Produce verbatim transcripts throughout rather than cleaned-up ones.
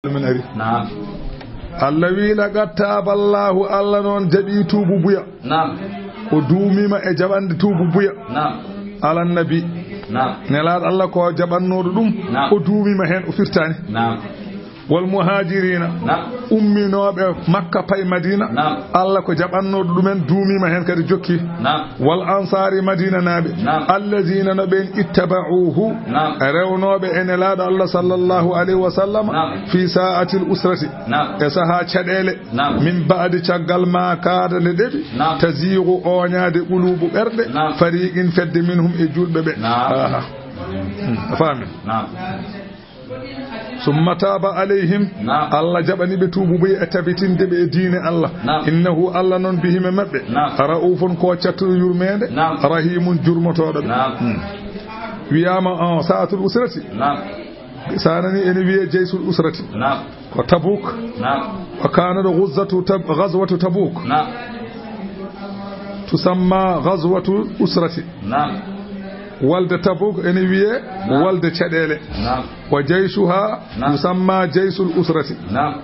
Min ari. Naam. Allah wi, "Laqad taaballahu," Allah noon jaɓi tuubu buya. Naam. O duumiima e jaɓande tuubu buya. Naam. Alan nabi. Naam. Nelaaɗo Allah ko jaɓannooɗo ɗum, naam, o duumiima heen, o firtaani. Naam. Wal muhaajiriina, naam, umminooɓe Makka pay Madiina, naam, Allah ko jaɓannooɗo ɗumen duumiima heen kadi jokki. Naam. Wal ansaari, Madiinanaaɓe. Naam. Allaziina, no ɓeen, ittaba'uuhu, naam, rewnooɓe e Nelaaɗo Allah sallallahu alayhi wa sallam, naam, fii saa'atil usrati, naam, e sahaa caɗeele, naam, min ba'di, caggal maa kaada nde ɗeɓi, naam, taziigu, ooñaade, quluubu, ɓerɗe, naam, fariiqin, fedde, minhum, e juulɓe ɓe. Naam. Aha. Hmm, a faami? Naam. Summa taaba alayhim. Naam. Allah jaɓani ɓe tuubu buy e tabitinde ɓe e diine Allah. Naam. Innahu, Allah noon, bihim, e maɓɓe. Naam. Ra'uufun, ko cattuɗo yurmeende. Naam. Rahiimun, jurmotooɗo ɓe. Naam. Hmm. Wiyaama on saatul usrati. Naam. Sanani ene wiyee jaysul usrati. Naam. Ko Tabuk. Naam. Wa kaana ɗo ghazwatu Tab-, ghazwatu Tabuk. Naam. Tusamma ghazwatu usrati. Naam. Walde Tabuk ene wiyee, naam, walde caɗeele. Naam. Wa jayshuha, naam, yusamma jaysul usrati. Naam.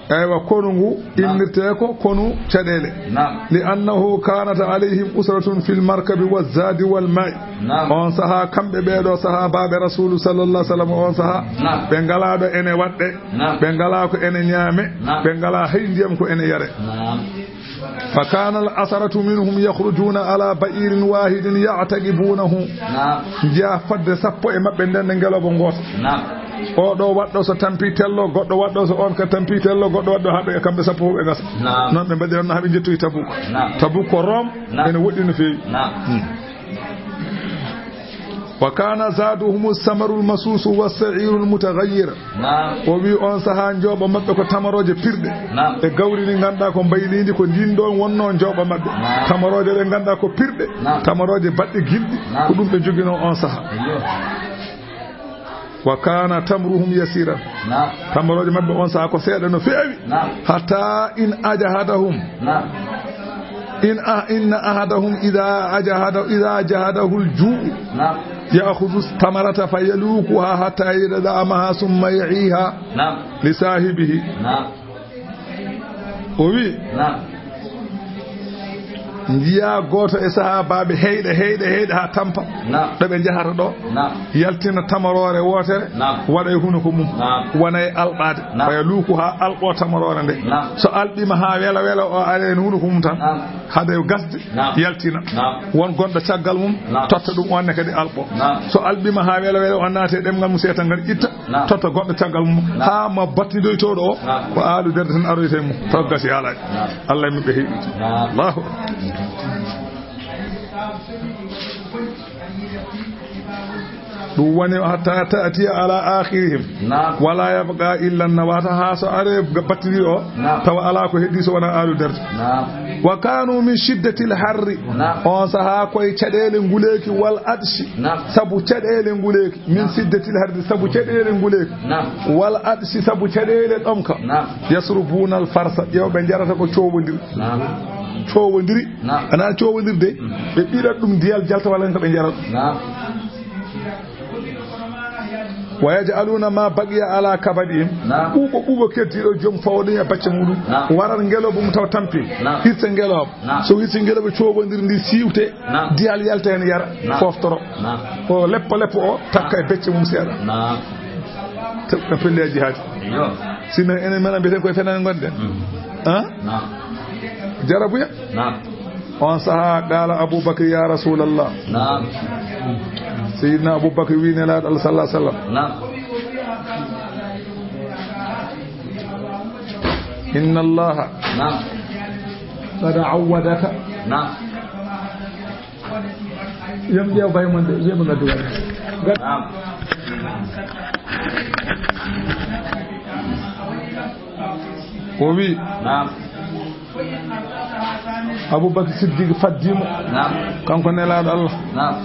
Eywa, konu ngu, naam, innirtee ko konu caɗeele. Naam. Li annahu kanat alayhim usratun fil markabi wa zadi wal ma'i. Naam. On sahaa, kamɓe ɓeeɗo sahaabaaɓe Rasuulu sallallahu alaihi wasallam, on sahaa, naam, ɓe ngalaa ɗo ene waɗɗe, naam, ɓe ngalaa ko ene ñaame, naam, ɓe ngalaa hay ndiyam ko ene yare. Naam. Fa kana al asaratu minhum yakhrujuna ala ba'irin wahidin ya'taqibunahu. Naam. Njiyaa fodde sappo e maɓɓe nden, nde ngelooba ngoota. Naam. Oo ɗo waɗɗo so tampi tello, goɗɗo waɗɗo so on ka tampi tello, goɗɗo waɗɗo, haa ɓe kamɓe sappo fof ɓe ngasa. Naam. Noon ɓe mbaɗiranno haa ɓe njettoyi Tabuk. Naam. Tabuk ko Rome, naam, ene woɗɗi no feewi. Naam. Hmm. Wa kana zaduhumu samarul masusu wa sa'irul mutaghayyir. Naam. O wi on sahaa njooɓa maɓɓe ko tamarooje pirɗe. Naam. E gawri ndi ngannduɗaa ko mbayliindi, ko ndiin ɗoon wonnoo njooɓa maɓɓe. Naam. Tamarooje ɗe ngannduɗaa ko pirɗe, naam, tamarooje baɗɗe gilɗi, naam, ko ɗum ɓe njoginoo on sahaa. Iyo. Wa kana tamruhum yasiran. Naam. Tamarooje maɓɓe on sahaa ko seeɗa no feewi. Naam. Hatta in ajahadahum. Naam. In a-, inna ahadahum idha ajahada, idha ajahadahu al-ju'u. Naam. Ya'khudhu tamarata fayalukuha hatta yada'amaha thumma ya'iha, naam, li sahibihi. Naam. O wi, naam, njiyaa gooto e sahaabaaɓe heyɗa, heyɗa, heyɗa haa tampa. Naam. Ɗo ɓe njahata ɗo. Naam. Yaltina tamaroore wootere. Naam. Waɗa e hunuko mum. Naam. Wona e alɓaade. Naam. Fayalukuha, alɓo tamaroore nde. Naam. So alɓiima haa wela wela, o ara e hunuko mum tan. Naam. Hade gasde, naam, yaltina. Naam. Won gonɗo caggal mum, naam, totta ɗum, on ne kadi alɓo. Naam. So alɓiima haa wela wela, o naati e ɗemngal mum seetal ngal, itta, naam, totta goɗɗo caggal mum, naam, haa mo battidoytooɗo o, naam, ko aalu darde tan aroyta e mum, taw gasi haalaani. Naam. Allah e mum ɓe heɓi. Naam. Allahu akbar. Ɗum woni hatta ta'tiya ala akhirihim. Naam. Wala yabqa illa nawata, haa so are ga battiri o, naam, tawa alaa ko heddii so wonaa aalu darde. Naam. Wa kanu min shiddatil harri. Naam. On sahaa koye caɗeele nguleeki wal atshi. Naam. Sabu caɗeele nguleeki. Min, naam, shiddatil harri, sabu caɗeele nguleeki. Naam. Wal atshi, sabu caɗeele ɗomka. Naam. Yashrubuna al farsa, ƴeew ɓe njarata ko coowondiri. Naam. Coowondiri. Naam. Ana coowondirde, mm, ɓe ɓiɗat ɗum ndiyal jalta walla ko ɓe njarat. Naam. Wa yaj'aluna ma baqiya ala kabadihim. Naam. Ɓuuɓo, ɓuuɓo keddiiɗo joom fawɗi e bacce muɗum. Naam. Waran ngelooba mum taw tampi. Naam. Hirsa ngelooba. Naam. So hirsi ngelooba, coowondir ndi siwte. Naam. Diyal yalta heen yara. Naam. Foftoro. Naam. O leppo leppo o takka e becce mum seeɗa. Naam. Te-, e pelleeji haadi. Iyo. Sinno enen men mbiyeten koye fenaande ngonɗen. Mm. Han? Naam. Jarabuya? Naam. On sahaa, qaala Abu Bakr, "Ya Rasulallah." Naam. Seydina Abu Bakr wi Nelaaɗo Allah sallallahu alaihi wasallam. Naam. "Inna Allaha, naam, qad awwadaka." Naam. Yom ƴeew bay mon de, yom ngaddu waɗi. Naam. O wi, naam, Abubakar Siddiq faddi mo. Naam. Kanko Nelaaɗo Allah. Naam.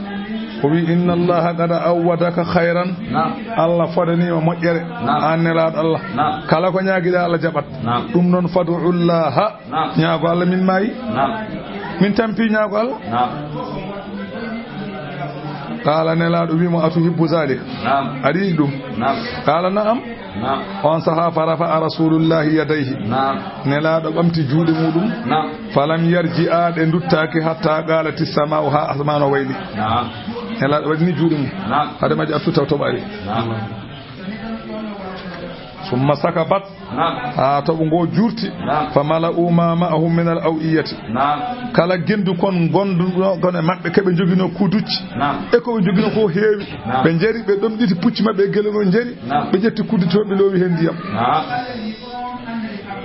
O wi, "Inna Allaha qad awwadaka khayran." Naam. Allah fodaniima moƴƴere. Naam. Aan Nelaaɗo Allah. Naam. Kala ko ñaagiɗaa, Allah jaɓat. Naam. Ɗum noon, fad'u Allaha. Naam. Ñaago Allah, min maayi. Naam. Min tampi, ñaago Allah. Naam. Qaala, Nelaaɗo wii mo, "Atuhibbu zaalika?" Naam. Aɗa yiɗi ɗum? Naam. Qaala, "Na'am." Naam. On sahaa, fa rafa'a Rasuulullaahi yadayhi. Naam. Nelaaɗo ɓamti juuɗe muuɗum. Naam. Falam yarji'a, ɗe nduttaaki, hattaa qaalati samaa'u, haa asmaan o wayli. Naam. Nelaaɗo waɗi ni juuɗe mum. Naam. Hade majje artu taw toɓaali. Naam. Summa sakabat. Naam. Haa toɓo ngo juurti. Naam. Fa mala'u ma ma'ahum min al-aw'iyati. Naam. Kala gendu kon gonduɗo kon e maɓɓe, ko ɓe joginoo kuuducci. Naam. E ko ɓe joginoo ko heewi. Naam. Ɓe njari, ɓe ɗomɗiti pucci maɓɓe e gele ngo njari. Naam. Ɓe ƴetti kuuducci maɓɓe, loowi heen ndiyam. Naam.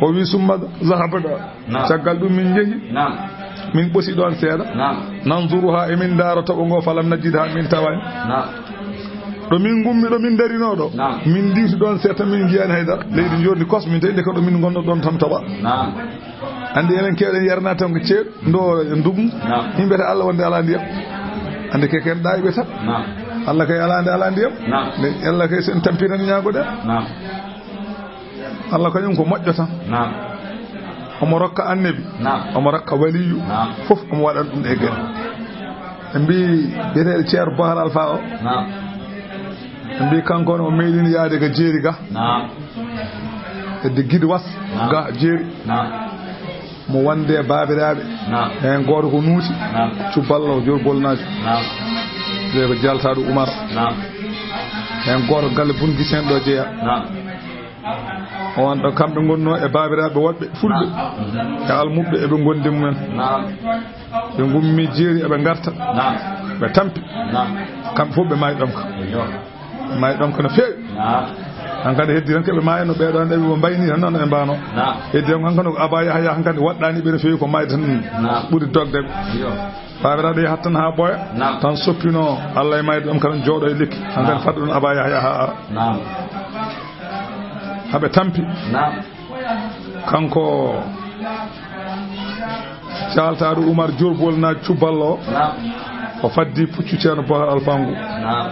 O wi, "Summa zahabna." Naam. Caggal ɗum min njehi. Naam. Min ɓosi ɗoon seeɗa. Naam. Nanzuruha, emin ndaara toɓo ngo, falam najidha, min tawaani. Naam. Ɗo min ngummi, ɗo min ndarinoo ɗo. Naam. Min ndiwti ɗoon seeɗa, min njiyaani hay dara. Leydi njoorndi kos, min tawi nde ko ɗo min ngonno ɗoon tan toɓa. Naam. Anndi enen keewɗen yarna tan ko ceeɗu, ndo e ndugngu. Naam. Yimɓe ta Allah wonde alaa ndiyam. Anndi ke ken ɗaayɓe tan. Naam. Allah kay alaa nde alaa ndiyam. Naam. Nde Allah kay sen tampi tan ñaagoɗen. Naam. Allah kañum ko moƴƴo tan. Naam. Omo rokka annabi. Naam. Omo rokka waliyu. Naam. Fof omo waɗan ɗum e gere. Ɓe mbi biyeteeɗo Ceerno Bohar Alfa o. Naam. Ɓe mbi kanko ne o meeɗino yaade ga jeeri ga. Naam. Hedde Gidwas. Naam. Ga jeeri. Naam. Mo wonde e baabiraaɓe. Naam. Heen gooto ko Nuuti. Naam. Cubballo Joor Bolnaajo. Naam. Wiyee ko Jaltaaɗo Umar. Naam. Heen gooto galle Bun Gisen ɗo jeyaa. Naam. On ɗo kamɓe ngonnoo e baabiraaɓe woɗɓe fulɓe. Naam. E almuɓɓe eɓe ngondi mumen. Naam. Ɓe ngummi jeeri eɓe ngarta. Naam. Ɓe tampi. Naam. Kamɓe fof ɓe maayi ɗomka. Eyyo. Maayi ɗomka no feewi. Naam. Hankadi heddi tan keɓe maaya no ɓeeɗo hannde ɓe mbayni tan noon ɓe mbaano. Naam. Heddi tan hankadi ko Aba Yahya hankadi waɗɗaani ɓe no feewi ko maayde tan. Naam. Ɓuri dogde ɓe. Eyyo. Baabiraaɗo yahat tan haa ɓooya. Naam. Tan soppinoo Allah e maayde ɗomka tan jooɗo e lekki. Hankadi Naam. Fadde ɗum Aba Yahya haa ara. Naam. Haɓe tampi. Naam. Kanko Caaltaaɗo Umar Jorbol na Cuballo. Naam. O faddi puccu Ceerno Bohar Alfangu. Naam.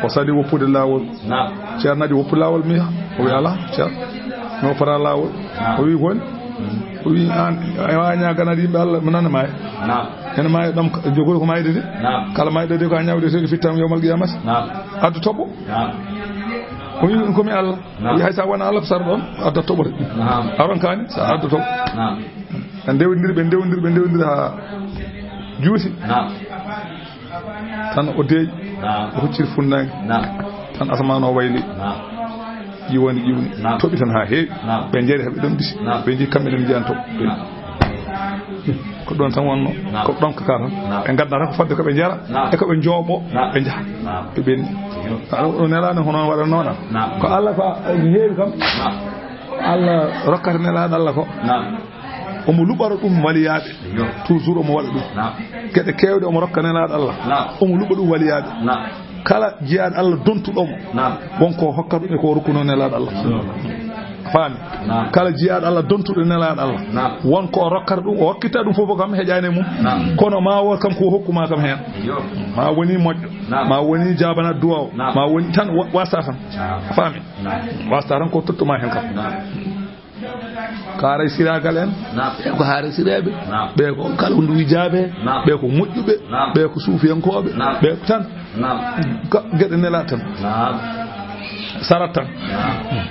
O sali woppude laawol. Naam. Ceerno Naji woppu laawol mi ha. O wi alaa, Ceerno. Mi woppata laawol. Naam. O wi woni. O wi an, a waawi ñaaganaade yimɓe Allah, mi nana maayi. Naam. Ene maayi ɗom, jogori ko maayde de. Naam. Kala maayɗo de ko a ñaawde seeɗa fittam yawmal qiyamata. Naam. Addu toɓo. Naam. O wi ko mi Allah. Naam. Hay so a wonaa Allah ko sara ɗoon, addat toɓo de. Naam. A ronkaani, so a addat toɓo. Naam. Ɓe ndewndiri, ɓe ndewndiri, ɓe ndewndiri haa juuti. Naam. Tan o deeƴi. Naam. O hucciti funnaange. Naam. Tan asamaan o wayli. Naam. Ƴiwani ƴiwni. Naam. Toɓi tan haa heewi. Naam. Ɓe njari haa ɓe ɗomɗiti. Naam. Ɓe njii kamɓe ne mbiyan toɓo. Naam. Ko ɗoon tan wonno, naam, ko ɗoon ka tan. Naam. Ɓe ngadda tan ko fodde ko ɓe njara, naam, e ko ɓe njooɓo, naam, ɓe njaha. Naam. Ɓe ɓenni. Yo. Aɗa o nelaani hono waɗa noona. Naam. Ko Allah ko heewi kam. Naam. Allah rokkata nelaaɗo Allah ko. Naam. Omo luɓara ɗum waliyaaɓe. Yo. Toujours omo waɗa ɗum. Naam. Geɗe keewɗe omo rokka nelaaɗo Allah. Naam. Omo luɓa ɗum waliyaaɓe. Naam. Kala jiyaaɗo Allah dontuɗo mo, naam, won ko hokka ɗum e ko rokkuno nelaaɗo Allah. Yo. Faami? Naam. Kala jiyaaɗo Allah dontuɗo nelaaɗo Allah, naam, won ko o rokkata ɗum, o hokkita ɗum fof kam heƴaani e mum. Naam. Kono ma won kam ko o hokkuma kam heen. Yo. Ma woni moƴƴo, naam, ma woni jaabana duwaw, naam, ma woni tan wa-, wasta tan. Naam. Faami? Naam. Wasta tan ko tottuma heen kam. Naam. Ko haaray siraagal en. Naam. Ɓe ko haaray siraaɓe. Naam. Ɓe ko kala ko nduwi jaabe. Naam. Ɓe ko moƴƴuɓe. Naam. Ɓe ko suufiyankooɓe. Naam. Ɓe ko tan. Naam. Ga-, geɗe nela tan. Naam. Sarat tan. Naam.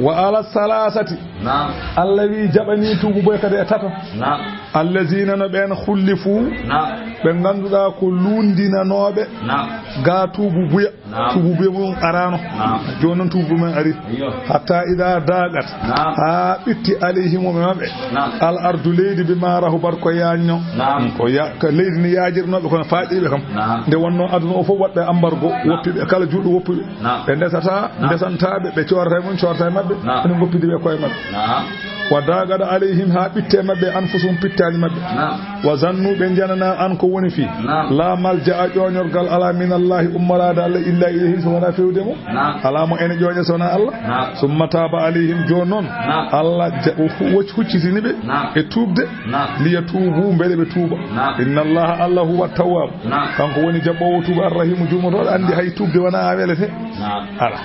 Wa ala salasati. Naam. Allah wi jaɓani tuubu boy kadi e tato. Naam. Allazina no ɓeen khullifu. Naam. Ɓe ngannduɗaa ko luundinanooɓe. Naam. Ga tuubu buya. Naam. Tuubu buya mum araano. Naam. Jooni noon tuubu men ari. Iyo. Hatta ida daqat. Naam. Haa ɓitti alayhim e maɓɓe. Naam. Al ardu leydi bima rahubat ko yaajno. Naam. Ko ya-, ko leydi ni yaajirnooɓe kono faaɗiriɓe kam. Naam. Nde wonno aduna o fof waɗɓe ambargo, naam, woppiɓe kala juuɗo woppuɓe. Naam. Ɓe ndesata, naam, ndesantaɓe, ɓe coorata e mum, coorata e maɓɓe. Naam. Ene ngoppidi ɓe koye maɓɓe. Naam. Wa daqada alayhim haa ɓitte maɓɓe anfusuhum pittaali maɓɓe. Naam. Wa zannu ɓe njanana an ko woni fii. Naam. La malja'a ƴooñorgal ala min Allahi ummoraade Allah illa ilayhi so wonaa fewde mo. Naam. Alaa mo ene ƴooña so wonaa Allah. Naam. Summa taaba alayhim jooni noon. Naam. Allah ja-, o hu-, wocc-, huccitini ɓe. Naam. E tuubde. Naam. Liya tuubu mbele ɓe tuuba. Naam. Inna Allaha Allah huwa tawwab. Naam. Kanko woni jaɓɓoowo tuuba arrahimu juumotooɗo anndi hay tuubde wonaa a welete. Naam. Ala.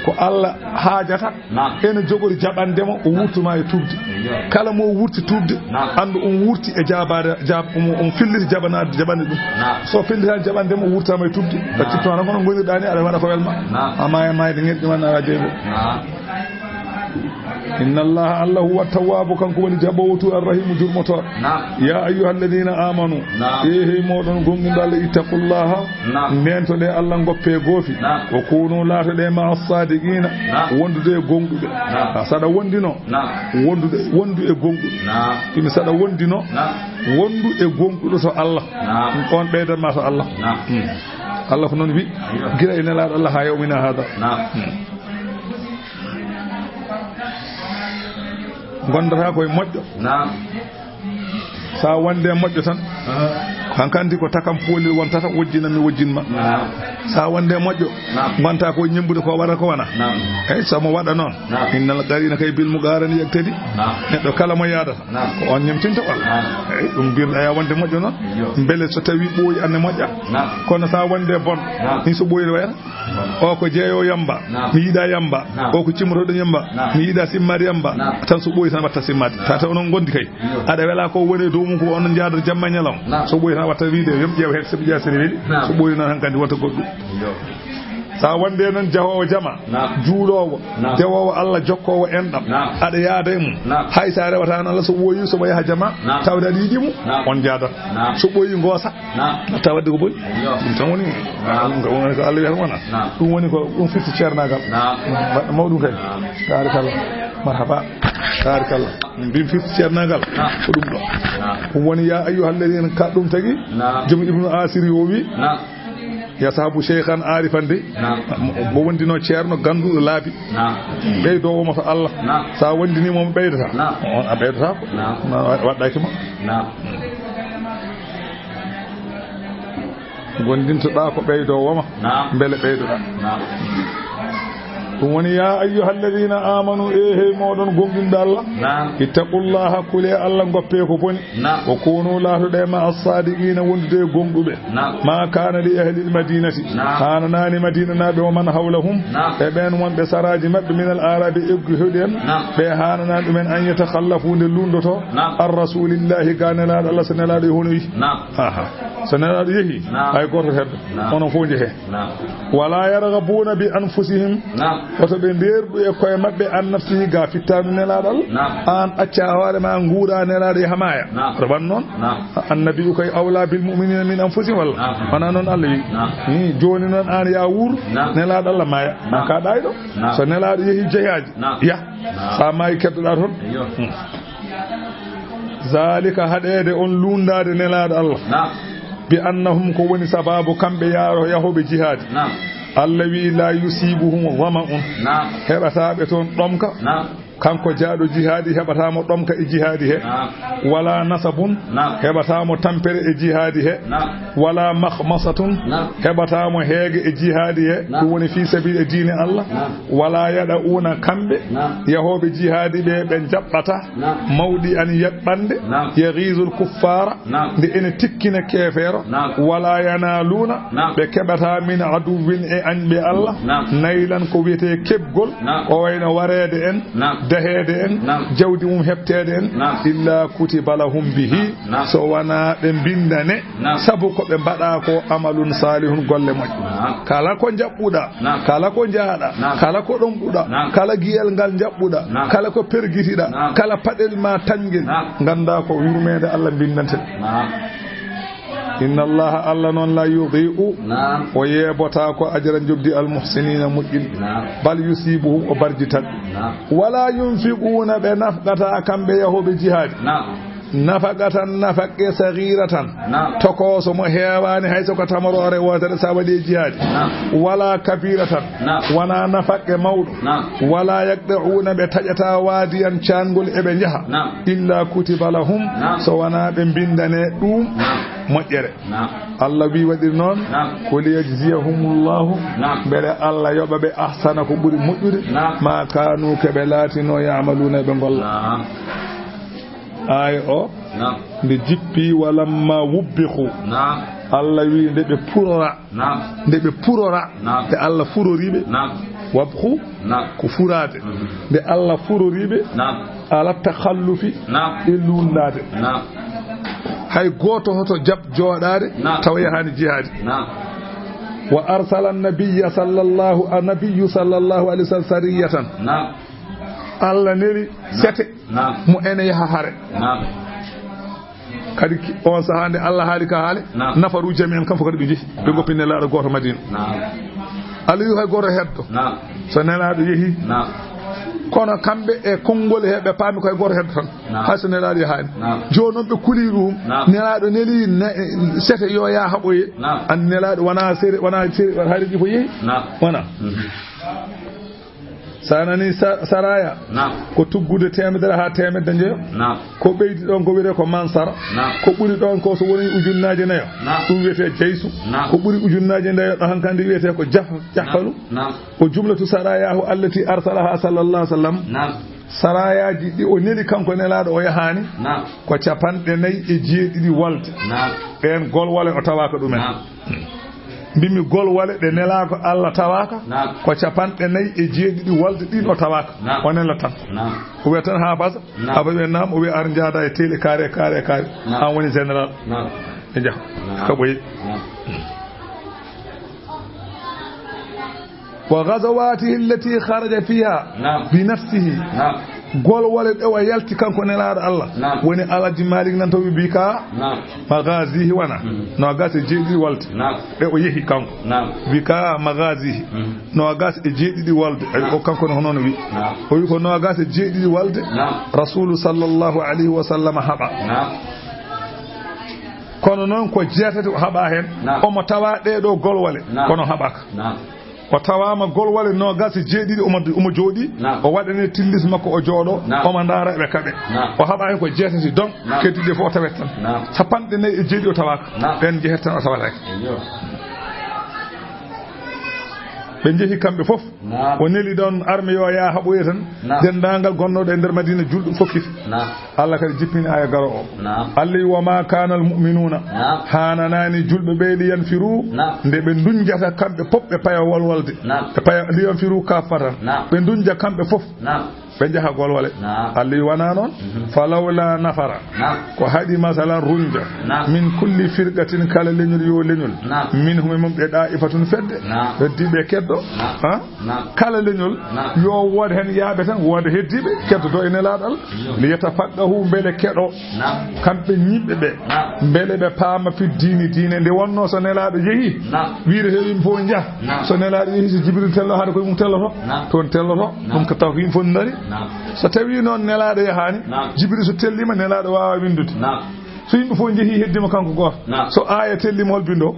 Ko Allah haajata. Naam. Ene jogori jaɓande mo, o wurtuma e tuubde. Eyyo. Kala mo wurti tuubde, naam, anndu on wurti e jaabaade, jaab-, on, on filliti jaɓanaade, jaɓande ɗum. Naam. So fillitaani jaɓande mo, o wurtama e tuubde. Naam. A ciftono tan kono ngonirɗa ni, aɗa waɗa ko welma. Naam. A maaya maayde ŋeɗɗi ma, nawa jeego. Naam. Inna Allaha, Allah, huwa tawwaabu, kanko woni jaɓoowo tuuba, arrahiimu, jurmotooɗo. Naam. Ya ayyuhalladhina amanu, naam, e hey mooɗon gomɗinɓe Allah, ittaqullaha, naam, ndentoɗe Allah, ngoppe goofi. Naam. Wa kunu, laatoɗe, ma'a sadiqina, naam, wondude e gomɗuɓe. Naam. A saɗa wondino, naam, wondude, wondu e gomɗuɓe. Naam. Imi saɗa wondino, naam, wondu e gomɗuɗo to Allah. Naam. On ɓeydan ma to Allah. Naam. Hmm. Allah ko noon wi, aywa, gila e Nelaaɗo Allah haa yawmina hada. Naam. Hmm. Gondata koye moƴƴo. Naam. Sa wonde moƴƴo tan, aha, hankandi ko takam poolel wontata, wojjinam mi wojjin ma. Naam. Sa wonde moƴƴo, naam, gonta ko ñembude ko wara ko wona. Naam. Eyyi, so mo waɗa noon. Naam. Innal qarina kay bil muqarani yaqtadi. Naam. Neɗɗo kala mo yaadata, naam, ko on ñemtinta on. Naam. Eyyi, ɗum mbirɗa ya wonde moƴƴo noon. Yo. Mbele so tawi ɓooyi anne moƴƴa. Naam. Kono sa wonde bon, naam, ni so ɓooyi wayata. O ko jeeyo yamba, naam, mi yiɗa yamba. Naam. O ko cimmotoɗo yamba, naam, mi yiɗa simmaade yamba. Naam. Tan so ɓooyi tan watta simmaade. Naam. Tata onon gondi kay. Iyo. Aɗa wela ko woni e dow mum ko onon njaada jamma e ñalawma. Naam. So ɓooyi tan watta wiide yom ƴeew heen so ɓe ƴeewa sene weli. Naam. So ɓooyi noon hankadi wonta goɗɗum. Iyo. Sa wonde noon jahoowo jama, naam, juuloowo, naam, dewoowo Allah, jokkoowo enɗam. Naam. Aɗa yaada e mum. Naam. Hay sa rewata noon Allah so ɓooyi so mo yaha jama, naam, tawde aɗa yiɗi mum, naam, on njaada. Naam. So ɓooyi ngoosa. Naam. Tawa wadde ko boni. Yo. Ɗum tan woni. Naam. Ɗum kam woni ko Allah wiyata wona. Naam. Ɗum woni ko ɗum firti ceernaagal. Naam. Mbaɗɗo mawɗum kay. Naam. Taarikalla. Marhaba. Taarikalla. Mbin firti ceernaagal. Naam. Ko ɗum ɗo. Naam. Ɗum woni ya ayyuhalladhina ka ɗum tagi. Naam. Joom Ibnu Asiri o wi. Naam. Yasabu sheykhan arifan de. Naam. Mo wondino ceerno ganduɗo laabi. Naam. Ɓeydoowo mo to Allah. Naam. Sa wondini mo ɓeydata. Naam. On a ɓeydata ko. Naam. Ma waɗɗaki mo. Naam. Gondintoɗa ko ɓeydoowo ma. Naam. Mbele ɓeydoɗa. Naam. Ɗum woni, ya ayyuhalladhina amanu, e hey mooɗon gomɗinɓe Allah. Naam. Ittaqullaha, kule Allah, ngoppe ko boni. Naam. Wa kunu, laatoɗe, ma'a sadiqina, wondude e gomɗuɓe. Naam. Ma kana li ahlil madinati. Naam. Hananani Madina naaɓe, wa man hawlahum. Naam. E ɓen wonɓe saraaji maɓɓe, minal arabi, eggutoɗi en. Naam. Ɓe hananani ɗumen an yatakhallafu, nde lundoto. Naam. An rasulillahi, ga Nelaaɗo Allah, so Nelaaɗo e hono yi. Naam. Aha. So Nelaaɗo yehi, naam, hay gooto heddo. Naam. Onon fof njehe. Naam. Wala yarghabuna bi anfusihim. Naam. Woto ɓe ndeerɗu e koye maɓɓe, an nafsihi, ga fittaandu Nelaaɗo Allah. Naam. An acca hoore ma nguura Nelaaɗo yaha maaya. Naam. Aɗa wan noon? Naam. Annabiyu kay awla bil mu'minina min anfusihim walla? Naam. Wona noon Allah wi. Naam. Ni, jooni noon an ya wuur, naam, Nelaaɗo Allah maaya. Naam. An ka ɗayɗo. Naam. So Nelaaɗo yehi jihaaji, naam, yah. Naam. Sa maayi keddoɗa toon. Eyyo. Hmm. Zalika, haɗeede on luundaade Nelaaɗo Allah. Naam. Bi annahum, ko woni sababu kamɓe yaaro-, yahooɓe jihaadi. Naam. Allah wi, la yusibuhum zama'un. Naam. Heɓataa ɓe toon ɗomka. Naam. Kanko jaaɗo jihaadi heɓataa mo ɗomka e jihaadi he. Naam. Wala nasabun. Naam. Heɓataa mo tampere e jihaadi he. Naam. Wala makhmasatun. Naam. Heɓataa mo heege e jihaadi he. Naam. Ɗum woni fi sabiili e diine Allah. Naam. Wala yada'una, kamɓe, naam, yahooɓe jihaadi ɓe, ɓe njaɓɓata, naam, mawɗi an yaɓɓande, naam, yaghizul kuffara, naam, nde ene tikkina keefeero, naam, wala yanaluna, naam, ɓe keɓata min aduwwin e añɓe Allah, naam, naylan ko wiyetee keɓgol, naam, ko wayno wareede en, naam, daheede en, naam, jawdi mum heɓteede en, naam, illa kutiba lahum bihi, naam, so wonaa ɓe mbinndane, naam, sabu ko ɓe mbaɗa ko amalun salihun, golle moƴƴe. Naam. Kala ko njaɓɓuɗa, naam, kala ko njaaɗa, naam, kala ko ɗomɗuɗa, naam, kala giyel ngal njaɓɓuɗa, naam, kala ko pergitiɗa, naam, kala paɗel ma tañgel, naam, ngannda ko yurmeende Allah mbinndante. Naam. Inna Allaha, Allah noon, la yudi'u, naam, o yeebotaako ajra, njoɓdi, al muhsinina, moƴƴinɓe. Naam. Bal yusibuhum, o barjitat. Naam. Wala yunfiquna, ɓe nafqata kamɓe yahooɓe jihaadi. Naam. Nafaqatan, nafaqqe, saghiratan. Naam. Tokooso mo heewaani hay so ko tamoroore wootere sa waɗi e jihaadi. Naam. Wala kabiratan. Naam. Wona nafaqqe mawɗo. Naam. Wala yaqta'una, ɓe taƴata wadiyan, caangol, eɓe njaha. Naam. Illa kutiba lahum, naam, so wonaa ɓe mbinndane ɗum, naam, moƴƴere. Naam. Allah wi waɗir noon, naam, ko liyajziyahumullahu, naam, mbele Allah yoɓa ɓe ahsana ko ɓuri moƴƴude, naam, ma kanu, ke ɓe laatino, ya'maluna, ɓe ngolla. Naam. Aaya o, naam, nde jippi, walamma wubbiqu. Naam. Allah wi nde ɓe purora. Naam. Nde ɓe purora. Naam. Nde Allah furori ɓe. Naam. Wabhu, naam, ko furaade. Mhm. Nde Allah furoriiɓe, naam, ala takhallufi, naam, e luullaade. Naam. Hay gooto hoto jaɓ jooɗaade, naam, tawa yahaani jihaadi. Naam. Wa arsala nabiyya sallallahu, a nabiyyu sallallahu alayhi wa sallam sariyatan. Naam. Allah neli, naam, sete, naam, mo ene yaha hare. Naam. Kadi ki-, on sahaa nde Allah haali ka haale, naam, nafaru jami'an, kam fof kadi ɓe njehi. Ɓe, naam, ngoppi nelaaɗo gooto Madina. Naam. Allah wi hay gooto heddo. Naam. So nelaaɗo yehi. Naam. Kono kamɓe e konngol he ɓe paami ko hay gooto heddo tan. Naam. Hay so nelaaɗo yahaani. Naam. Jooni noon ɓe kuli ɗum. Naam. Nelaaɗo neli ne-, sete yo yaa haɓoye. Naam. An nelaaɗo wona sere, wona sere, hari ɗi fof yehi. Naam. Wona. Mhm. So a nanii sa-, saraya, naam, ko tuggude teemedere haa teemedde njoyo. Naam. Ko ɓeydi ɗoon ko wiyetee ko mansara. Naam. Ko ɓuri ɗoon ko so woni ujunnaaje nayo. Naam. Ɗum wiyetee jaysu. Naam. Ko ɓuri ujunnaaje nayo ɗo hankandi wiyetee ko jah-, jahfalu. Naam. Ko jumlatu sarayahu allati arsalaha sallallahu alaihi wasallam. Naam. Sarayaaji ɗi o neli kanko nelaaɗo o yahaani. Naam. Ko capanɗe nayi e jeeɗiɗi wolde. Naam. Ɓeen golwole o tawaaka ɗumen. Naam. Mbimi golwole ɗe nelaaka Allah tawaaka, naam, ko capanɗe nayi e jeeɗiɗi wolde ɗin o tawaaka. Naam. O nela tan. Naam. O wiya tan haa fasa, naam, aba wiya naam, o wiya ar njaada e tele kaare, kaare, kaare. Naam. An woni général. Naam. Ɓe njaha. Naam. Kaɓoyi. Naam. Wa ghazawatihi allati kharaja fiha, naam, bi nafsihi. Naam. Golwole ɗe o yalti kanko nelaaɗo Allah. Naam. Woni Alhaji Malik nan to wi bika. Naam. Magazihi wana. Mhm. Noogas e jeeɗiɗi wolde. Naam. Ɗe o yehi kanko. Naam. Bika magazihi. Mhm. Noogas e jeeɗiɗi wolde. Ay, naam, o kanko ne hono no wi. Naam. O wi ko noogas e jeeɗiɗi wolde. Naam. Rasulu sallallahu alayhi wa sallam haɓa. Naam. Kono noon ko jeetati o haɓa heen. Naam. Omo tawa ɗee ɗoo golwole. Naam. Kono haɓaka. Naam. O tawaama golwole noogas e jeeɗiɗi omo, omo jooɗii. Naam. O waɗani tillis makko o jooɗo. Naam. Omo ndaara ɓe kaɓe. Naam. O haɓaani ko jeetati don. Naam. Keddiiɗe fof o tawet tan. Naam. Capanɗe nayi e jeeɗiɗi o tawaaka. Naam. Ɓeen njehet tan o tawataake. Eyyo. Ɓe njehi kamɓe fof. Naam. O neli ɗoon arme yo yaa haɓoye tan. Naam. Denndaangal gonnooɗo e nder Madina julɗo fokkiti. Naam. Allah kadi jippini aya garo o. Naam. Allah wi, "Wa ma kana al mu'minuna." Naam. Haananaani julɓe ɓe, "Li yanfiru." Naam. Nde ɓe ndunjata kamɓe pop ɓe paya wolwolde. Naam. Ɓe paya, "Li yanfiru kaffatan." Naam. Ɓe ndunja kamɓe fof. Naam. Ɓe njaha golwole. Naam. Allah wi, "Wona noon." Mhm. "Falawla nafara." Naam. Ko haɗi masalan runja. Naam. "Min kulli firqatin," kala leñol yo leñol. Naam. "Minhum," e mum ɓe, "da'ifatun," fedde. Naam. Heddiiɓe keddo. Naam. Ha? Naam. Kala leñol, naam, yo wood heen yaaɓe tan, wooda heddiiɓe, keddoto e nelaaɗo Allah. Yo. "Li yatafaqqahu," mbele keɗo. Naam. Kamɓe yimɓe ɓe. Naam. Mbele ɓe paama fi diini, diine nde wonno so nelaaɗo yehi. Naam. Wiide he yimɓe fof njaha. Naam. So nelaaɗo yehi, so Jibril tello, haade koye mum telloto. Naam. Toon telloto. Naam. Ɗum ko taw ko yimɓe fof ndari. Naam. So tawi noon nelaaɗo yahaani, naam, Jibril so tellima, nelaaɗo waawa winndude. Naam. So yimɓe fof njehi, heddima kanko gooto. Naam. So aya tellima, hol binndo?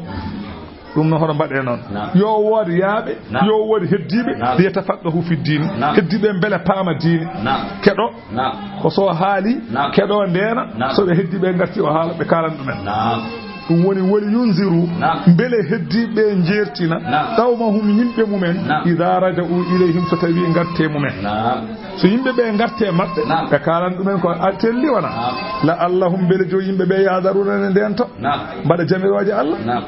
Ɗum noon hoto mbaɗe noon. Naam. Yo wood yaaɓe, naam, yo wood heddiiɓe, naam, yatafaqqahu fi diini. Naam. Heddiiɓe mbele paama diine. Naam. Keɗo, naam, ko so haali, naam, keɗo ndeena, naam, so ɓe heddiiɓe ngarti o haala, ɓe kaalan ɗumen. Naam. Ɗum woni wali yunziru, naam, mbele heddiiɓe njeertina, naam, qawmahum, yimɓe mumen, naam, idha raja'u ilayhim, so tawi ngarte mumen. Naam. So yimɓe ɓe ngarte maɓɓe, naam, ɓe kaalan ɗumen ko a telli wona. Naam. La'allahum, mbele jo yimɓe ɓe yahdaruna ne ndento. Naam. Mbaɗa jamirooje Allah. Naam.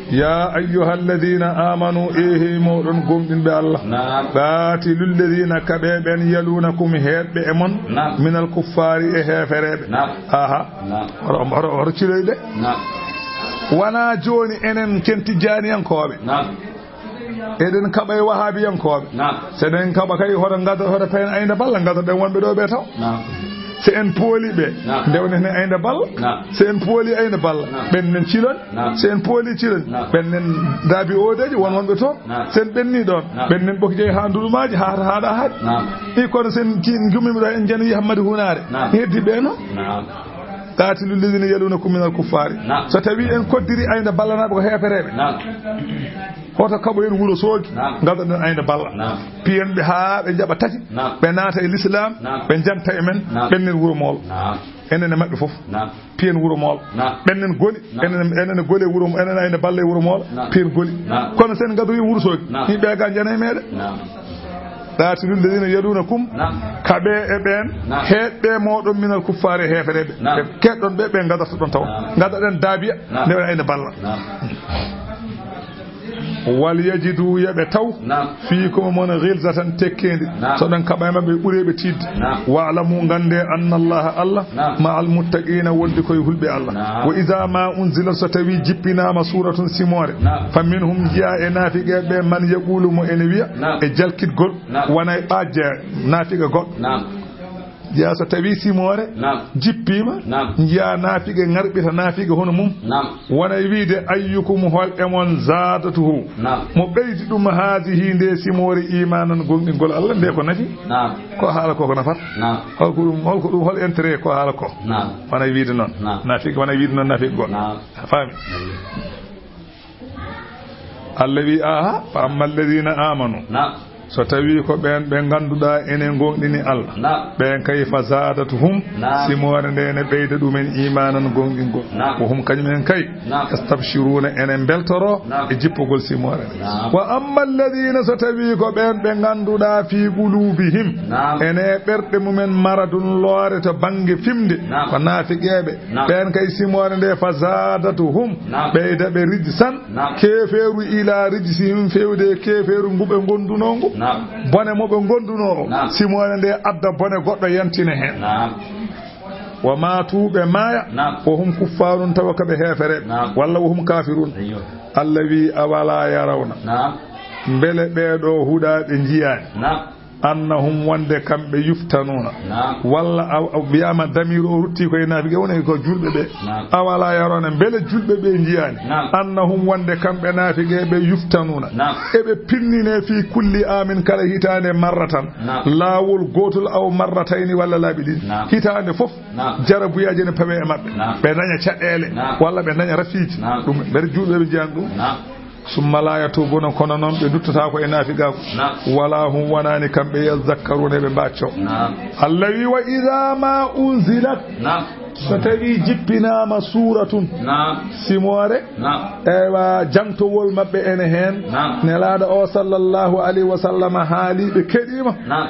Ya ayyuhalladhina amanu, e hey moɗon gomɗinɓe Allah. Naam. Qatilul ladhina, kaɓe ɓen, yalunakum, heeɓɓe e mon. Naam. Minal kuffari, e heefereɓe. Naam. Aha. Naam. Hoto, hoto, hoto ciloy ɓe. Naam. Wona jooni enen ken tijjaniyankooɓe. Naam. Eɗen kaɓa e wahaabiyankooɓe. Naam. So eɗen kaɓa kay, hoto ngado, hoto payen aynde balla, ngadoɗen wonɓe ɗo ɓe taw. Naam. So en pooli ɓe, naam, ndewnen e aynde balla. Naam. So en pooli aynde balla, naam, ɓenndinen cilon. Naam. So en pooli cilon, naam, ɓenndinen daabi oodeeji, won wonɓe toon. Naam. So en ɓenni ɗoon, naam, ɓenndinen ɓoki jeyi haa ndulumaaji, haa haaɗa haaɗi. Naam. I kono so en ci-, ngummiima ɗo, en janoyi Hammadi Hunaare. Naam. Heddi ɓe noon. Naam. Qatilul ladhina yalunakum minal kuffari. Naam. So tawi en koddiri aynde ballanaaɓe ko heefereɓe. Naam. Hoto kaɓoyen Wuro Soogi. Naam. Ngadoɗen aynde balla. Naam. Piyen ɓe haa ɓe njaɓa tati. Naam. Ɓe naata e l'islam. Naam. Ɓe janta e men. Naam. Ɓenndinen Wuro Moolo. Naam. Enen e maɓɓe fof. Naam. Piyen Wuro Moolo. Naam. Ɓenndinen Goli. Naam. Enen, enen e Goli e Wuro, enen aynde balla e Wuro Moolo. Naam. Piyen Goli. Naam. Kono so en ngadoyi Wuro Soogi. Naam. Yimɓe ga jana e meɗen. Naam. Qatilul ladhina yalunakum. Naam. Kaɓe e ɓeen. Naam. Heeɓɓe moɗon minal kuffari, heefereɓe. Naam. Ɓe keɗɗon ɓe, ɓe ngadarta ɗon taw. Naam. Ngadoɗen daabiya. Naam. Nde wona aynde balla. Naam. Wal yajidu, yo ɓe taw, naam, fiikum e mon ghilzatan, tekkeendi. Naam. So ɗon kaɓa e maɓɓe, ɓuree ɓe tiiɗde. Naam. Wa'lamu, nganndee, anna Allaha, Allah, naam, ma'al muttaqiina, wondi koye hulɓe Allah. Naam. Wa iza ma unzilat, so tawi jippinaama suuratun, simoore, naam, fa minhum, njiya e naafiqe ɓe, man yaqulu, mo ene wiya, naam, e jalkitgol, naam, wona e ɓaajje naafiqe goɗɗo. Naam. Jeyaa so tawi simoore, naam, jippiima, naam, njiyaa naafiqe ŋarɓita naafiqe hono mum. Naam. Wona e wiide, ayyukum, hol e mon, zaadatuhu, naam, mo ɓeydi ɗum, haadihi, nde simoore, iimaanan, goongɗingol Allah, nde ko nafi? Naam. Ko haala ko, ko nafata? Naam. Hol ko ɗum, hol ko ɗum, hol intérêt ko haala ko? Naam. Wona e wiide noon. Naam. Naafiqe, wona e wiide noon naafiqe goɗɗo. Naam. A faami? Allah wi, aha, fa amma alladhina amanu. Naam. So tawi ko ɓeen ɓe ngannduɗaa ene ngoongɗini Allah. Naam. Ɓeen kay, fa zaadatuhum, naam, simoore nde ene ɓeyda ɗumen iimaanan, goongɗingol. Naam. Wa hum, kañum en kay, naam, yastabshiruuna, ene mbeltoro, naam, e jippugol simoore nde. Naam. Wa amma alladhina, so tawi ko ɓeen ɓe ngannduɗaa, fi qulubihim, naam, ene ɓerɗe mumen, maradun, loore to bannge fimde, naam, ko naafiqeeɓe. Naam. Ɓeen kay simoore nde, fa zaadatuhum, naam, ɓeyda ɓe rijsan, naam, keefeeru, ila rijsihim, feewde e keefeeru ngu ɓe ngondunoo ngu. Naam. Bone mo ɓe ngondunoo o, naam, simoore nde adda bone goɗɗo yantina heen. Naam. Wa maatu, ɓe maaya, naam, wa hum kuffaarun, tawa ko ɓe heefereeɓe, naam, walla wa hum kaafirun. Ayyo. Allah wi, awala yarawna. Naam. Mbele ɓee ɗoo huɗaaɓe njiyaani? Naam. Annahum, wonde kamɓe, yuftanuuna. Naam. Walla a, a wiyaama damiir o ruttii koye naafiqe, woni ko juulɓe ɓe. Naam. Awala yarawna, mbele juulɓe ɓe njiyaani? Naam. Annahum, wonde kamɓe naafiqe ɓe, yuftanuuna. Naam. Eɓe pinnine fii kulli aamin, kala hitaande, marratan. Naam. Laawol gootol, aw marratayni, walla laabi ɗiɗi. Naam. Hitaande fof, naam, jarabuyaaji ene pawe e maɓɓe. Naam. Ɓe daña caɗeele, naam, walla ɓe daña rafiiji. Naam. Ɗum, mbele juulɓe ɓe njiyaani ɗum? Naam. Summa laa yatuubuuna, kono noon ɓe nduttataa ko e naafiqaagu. Naam. Wala hum, wonaani kamɓe, yazakkaruuna, ɓe mbaacco. Naam. Allah wi, wa iza ma unzilat, naam, so tawi jippinaama suuratun, naam, simoore, naam, ewa, jangtowol maɓɓe ene heen. Naam. Nelaaɗo o, sallallahu alayhi wa sallam, haali, ɓe keɗiima. Naam.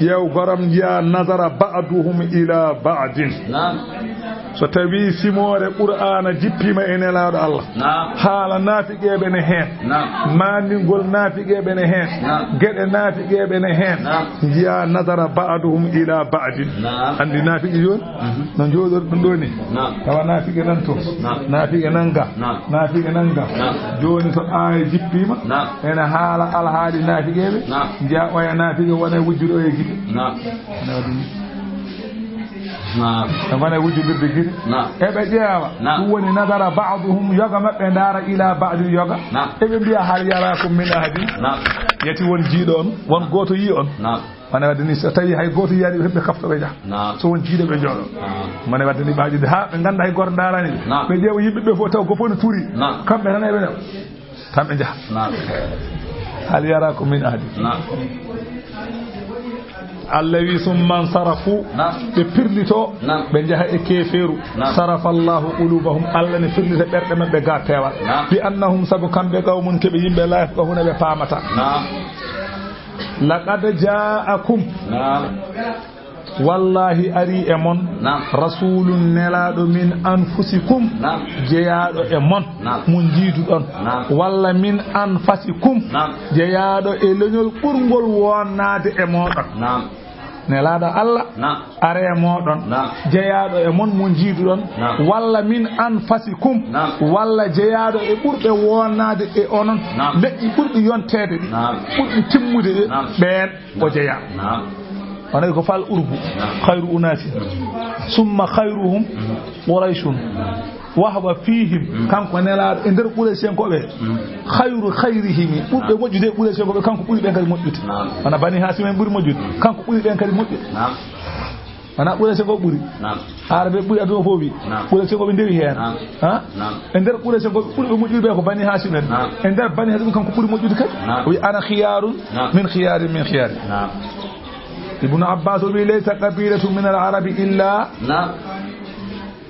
Ƴeew goram, njiyaa, nazara ba'duhum ila ba'din. Naam. So tawi simoore Qur'aana jippiima e Nelaaɗo Allah, naam, haala naafiqeeɓe ne heen, naam, maandingol naafiqeeɓe ne heen, naam, geɗe naafiqeeɓe ne heen, naam, njiyaa, nazara ba'duhum ila ba'din. Naam. Anndi naafiqi jooni? Mhm. No njooɗorɗon ɗoo ni? Naam. Tawa naafiqe nan toon. Naam. Naafiqe nan ga. Naam. Naafiqe nan ga. Naam. Jooni so aaya jippiima, naam, ene haala alhaali naafiqeeɓe. Naam. Njiyaa oya naafiqe wona e wujjude oya gite. Naam. Ene waɗi ni. Naam. Ɓe ngona e wujjude gite. Naam. Eɓe ƴeewa. Naam. Ɗum woni, nazara ba'duhum, yoga maɓɓe ndaara, ila ba'din, yoga. Naam. Eɓe mbiya, hal yarakum min ahadin. Naam. Yati won jiiɗo on, won gooto yii on. Naam. Mane wadde ni, so tawi hay gooto yiyaani ɓe, ɓe kafto, ɓe njaha. Naam. So won jiiɗo, ɓe njooɗo. Naam. Mane wadde ni, ɓaajude haa ɓe ngannda hay gooto ndaaraani ɓe. Naam. Ɓe ƴeewa yimɓe ɓe fof, taw gooto fof ne tuuri. Naam. Kamɓe tan eɓe ɗo. Tan ɓe njaha. Naam. Hal yarakum min ahadin. Naam. Allah wi, summa nsarafu, naam, ɓe pirlito, naam, ɓe njaha e keefeeru. Naam. Sarafa Allahu qulubahum, Allah ne firlita ɓerɗe maɓɓe ga peewal. Naam. Bi annahum, sabu kamɓe, qawmun, keɓe yimɓe, la yafqahuna, ɓe paamata. Naam. Laqad jaakum. Naam. Wallahi, arii e mon. Naam. Rasulun, nelaaɗo, min anfusikum. Naam. Jeyaaɗo e mon. Naam. Mo njiiduɗon. Naam. Walla min anfasikum. Naam. Jeyaaɗo e leñol ɓurngol wonnaade e mooɗon. Naam. Nelaaɗo Allah, naam, aree mooɗon, naam, jeyaaɗo e mon mo njiiduɗon, naam, walla min anfasikum, naam, walla jeyaaɗo e ɓurɓe wonnaade e onon, naam, leƴƴi ɓurɗi yonteede ɗi, naam, ɓurɗi timmude ɗi, naam, ɓeen o jeyaa. Naam. Onon ko fal urbu, naam, khayru unasi, summa khayruhum, mhm, qurayshun. Naam. Wa huwa fihim, mm, kanko nelaaɗo e nder Quraysiyankooɓe, mm, khayru khayrihim, ɓurɓe, naam, moƴƴude e Quraysiyankooɓe, kanko ɓuri ɓen kadi moƴƴude. Naam. Wona Bani Haasim en ɓuri moƴƴude, mm, kanko ɓuri ɓen kadi moƴƴude. Naam. Wona Quraysiyankooɓe ɓuri. Naam. Arabe ɓuri aduna fof wi. Naam. Quraysiyankooɓe ndewi heen. Naam. Ha? Naam. E nder Quraysiyankooɓe ɓurɓe moƴƴude ɓe ko Bani Haasim en. Naam. E nder Bani Haasim kanko ɓuri moƴƴude kadi. Naam. O wi, "Ana khiyarun, naam, min khiyarin min khiyari." Naam. Ibnu Abbas o wi, "Laysa qabilatun min al-arabi illa." Naam.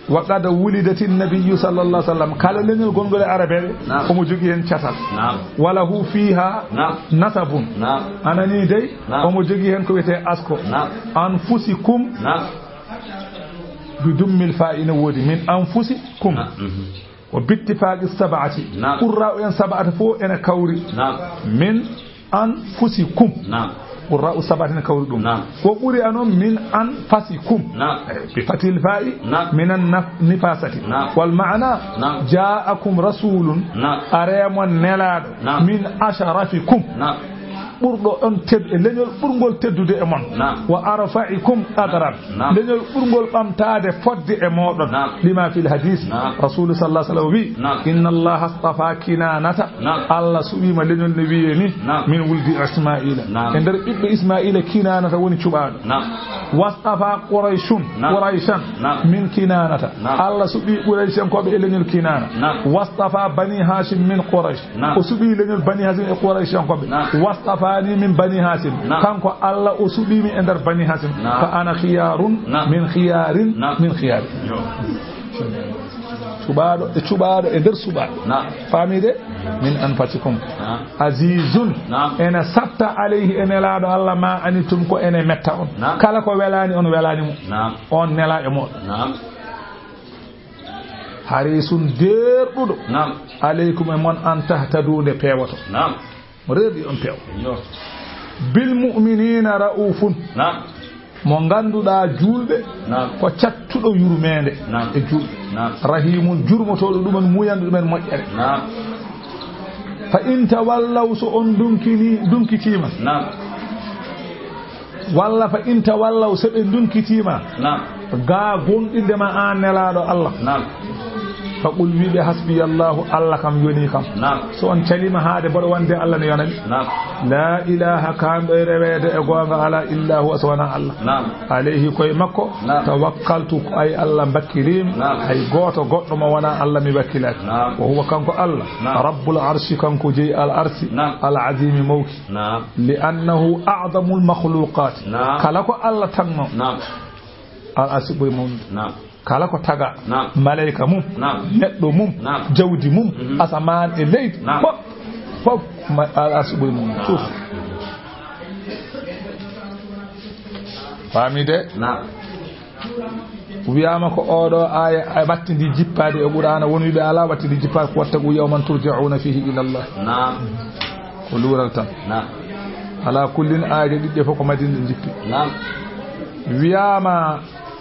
Wa qad wulidati nabiyyu sallallahu alaihi wasallam. Kala leñol gonngol e arabeeɓe, naam, omo jogii heen catal. Naam. Wa lahu fiha, naam, nasabun. Naam. A nanii dey? Naam. Omo jogii heen ko wiyetee asko. Naam. Anfusikum. Naam. Bi dummil faa ina woodi. Min anfusikum. Naam. Mhm. Wa bittifaqi sab'ati. Naam. Qurra'u en sab'ata fof ene kawri. Naam. Min anfusikum. Naam. Qurra'u sab'ati ene kawri ɗum. Naam. Ko ɓuri a noon min anfasikum. Naam. Eh, bi fathil fa'i. Naam. Minan naf-, nifasati. Naam. Wal ma'ana. Naam. Ja'akum rasulun. Naam. Are mon nelaaɗo. Naam. Min asharafikum. Naam. Ɓurɗo on ted-, e leñol ɓurngol teddude e mon. Naam. Wa arfa'ikum qadran. Naam. Leñol ɓurngol ɓamtaade fodde e mooɗon. Naam. Lima fil hadis. Naam. Rasulu sallallahu alaihi wasallam wi, naam, inna Allaha astafa Kinanata. Naam. Allah suɓiima leñol no wiyee ni. Naam. Min wuldi Ismaila. Naam. E nder ɓiɓɓe Ismaila, Kinanata woni cuɓaaɗo. Naam. Wastafa Qurayshun, naam, Qurayshan, naam, min Kinanata. Naam. Allah suɓi Qurayshankooɓe e leñol Kinana. Naam. Wastafa Bani Hashim min Quraysh. Naam. O suɓi leñol Bani Hashim e Qurayshankooɓe. Naam. Wastafani min Bani Hashim. Naam. Kanko Allah o suɓiimi e nder Bani Hashim. Naam. Fa ana khiyarun, naam, min khiyarin, naam, min khiyarin. Yo. Cuɓaaɗo e cuɓaaɗo e nder suɓaaɓe. Naam. Faamii de? Min anfasikum. Naam. Azizun. Naam. Ene satta alayhi e nelaaɗo Allah ma anittum ko ene metta on. Naam. Kala ko welaani on welaani mo. Naam. On nelaaɗo e mooɗon. Naam. Harisun deerɗuɗo. Naam. Alaykum e mon an tahtadu nde peewoto. Naam. Mo reeɗi on peew. Yo. Bil mu'minina ra'ufun. Naam. Mo ngannduɗaa juulɓe, naam, ko cattuɗo yurmeende, naam, e juulɓe. Naam. Rahimun, jurmotooɗo ɗumen, muyanɗo ɗumen moƴƴere. Naam. Fa in tawallaw, so on dunkini, dunkitiima. Naam. Walla fa in tawallaw, so ɓe dunkitiima. Naam. Gaa gonɗinde ma aan nelaaɗo Allah. Naam. Fa qul, wiɓe, hasbiyallahu, Allah kam yoni kam. Naam. So on caliima haade mboɗo wonde Allah ne yonani. Naam. La ilaha, kaanɗo e reweede e goonga alaa illa huwa, so wonaa Allah. Naam. Alayhi, koye makko. Naam. Tawakkaltu, ko ay Allah mbakkiliimi. Naam. Hay gooto goɗɗo mo wonaa Allah mi wakkilaaki. Naam. Wa huwa, kanko Allah. Naam. Rabbul arshi, kanko jeyi al arsi. Naam. Al azimi, mawki. Naam. Li annahu a'zamul makhluqat. Naam. Kala ko Allah tagno. Naam. Al arsi ɓuri mawnude. Naam. Kala ko taga. Naam. Malayka mum. Naam. Neɗɗo mum. Naam. Jawdi mum. Mhm. Asamaan e leydi. Naam. Fof, fof, ma-, al arsi ɓuri mum. Naam. Fof. Faami de? Naam. Wiyaama ko oɗo aaya, a wattidi jippaade e Qur'aana, won wiɓe alaa wattidi jippaade, ko wattaqu yawman turja'una fihi ila Allah. Naam. Ko luural tan. Naam. Alaa kullin, aaje ɗiɗɗe fof ko Madina ɗe jippi. Naam. Wiyaama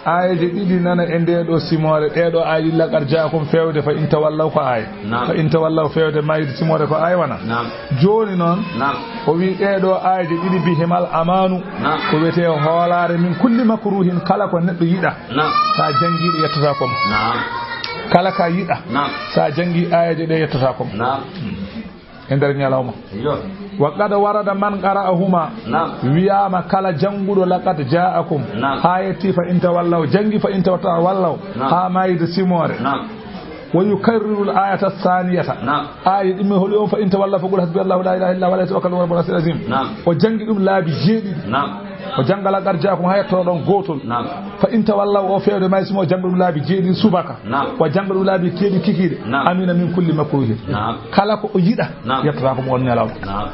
aayeeje ɗiɗi nana e ndee ɗoo simoore, ɗee ɗoo aayeeje ɗiɗi, laqad jaakum feewde, fa in tawallaw ko aaya. Naam. Fa in tawallaw feewde maayde simoore ko aaya wona. Naam. Jooni noon, naam, o wii ɗee ɗoo aayeeje ɗiɗi bihimal amaanu. Naam. Ko wiyetee hoolaare min kulli makruhin, kala ko neɗɗo yiɗa. Naam. Sa janngi ɗe yettotaako ma. Naam. Kala ka yiɗa. Naam. Sa janngi aayeeje ɗe yettotaako ma. Naam. E nder ñalawma. Iyo. Wa qad warada man qara'ahuma. Naam. Wiyaama kala jannguɗo laqad ja'akum. Naam. Haa yetti fa in tawallaw, janngi fa in tawallaw. Naam. Haa maayde simoore. Naam. Wa yukarrirul ayata thaniyata. Naam. Aaya ɗimmi holi on fa in tawallaw faqul hasbiyallahu la ilaha illa huwa alayhi tawakkaltu wa huwa rabbul arshil azim. Naam. O janngi ɗum laabi jeeɗiɗi. Naam. O jannga laqad ja'akum haa yetto ɗon gootol. Naam. Fa in tawallaw o feewde maayde simoore o jannga ɗum laabi jeeɗiɗi subaka. Naam. O jannga ɗum laabi keeɗi kikiiɗe. Naam. Amina min kulli makruhin. Naam. Kala ko o yiɗa, naam, yettata ko mo on nelawma. Naam.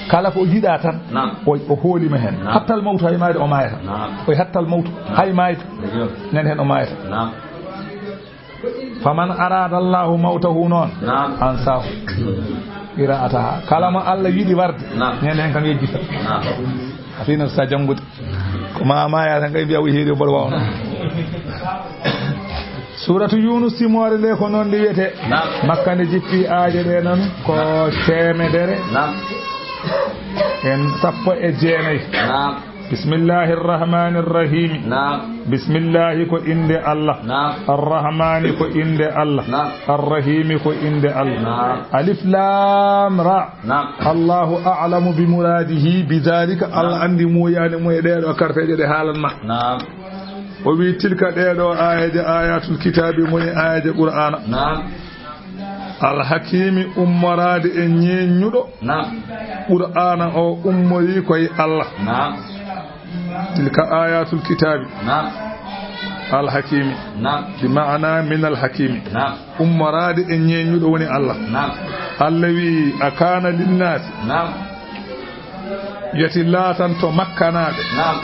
Kala ko o yiɗa tan, naam, o, o hoolima heen. Naam. Hattal mawtu hay maayde o maayata. Naam. O hattal mawtu, naam, hay maayde. Iyo. Nen heen o maayata. Naam. Faman arada Allahu mawtahu noon. Naam. Ansahu. Qira'ataha. Kala mo Allah yiɗi warde. Naam. Nen heen kam yejjita. Naam. A fina sa janngude. Ko ma maaya tan kay mbiya o heeri o mboɗo waawno. Suuratu Yuunus simoore nde ko noon nde wiyetee. Naam. Makka nde jippi aaje ɗe noon ko, naam, teemedere. Naam. En sappo e jeenayi. Naam. Bismillahi arrahmani arrahimi. Naam. Bismillahi ko innde Allah. Naam. Arrahmani ko innde Allah. Naam. Arrahimi ko innde Allah. Naam. Alif Lam Ra. Naam. Allahu a'lamu bi muradihi bi dhalika. Allah, naam, anndi muuyaani mum e ɗee ɗoo karteeje ɗe haalan ma. Naam. O wi tilka ɗee ɗoo aayeeje ayatul kitaabi ngoni aayeeje Qur'aana. Naam. Alhakiimi ummoraade e ñeeñuɗo. Naam. Qur'aana o ummorii ko e Allah. Naam. Tilka ayatul kitaabi. Naam. Alhakiimi. Naam. Bi ma'ana min alhakiimi. Naam. Ummoraade e ñeeñuɗo woni Allah. Naam. Allah wi, a kana linnaasi. Naam. Yati laatanto makkanaaɓe. Naam.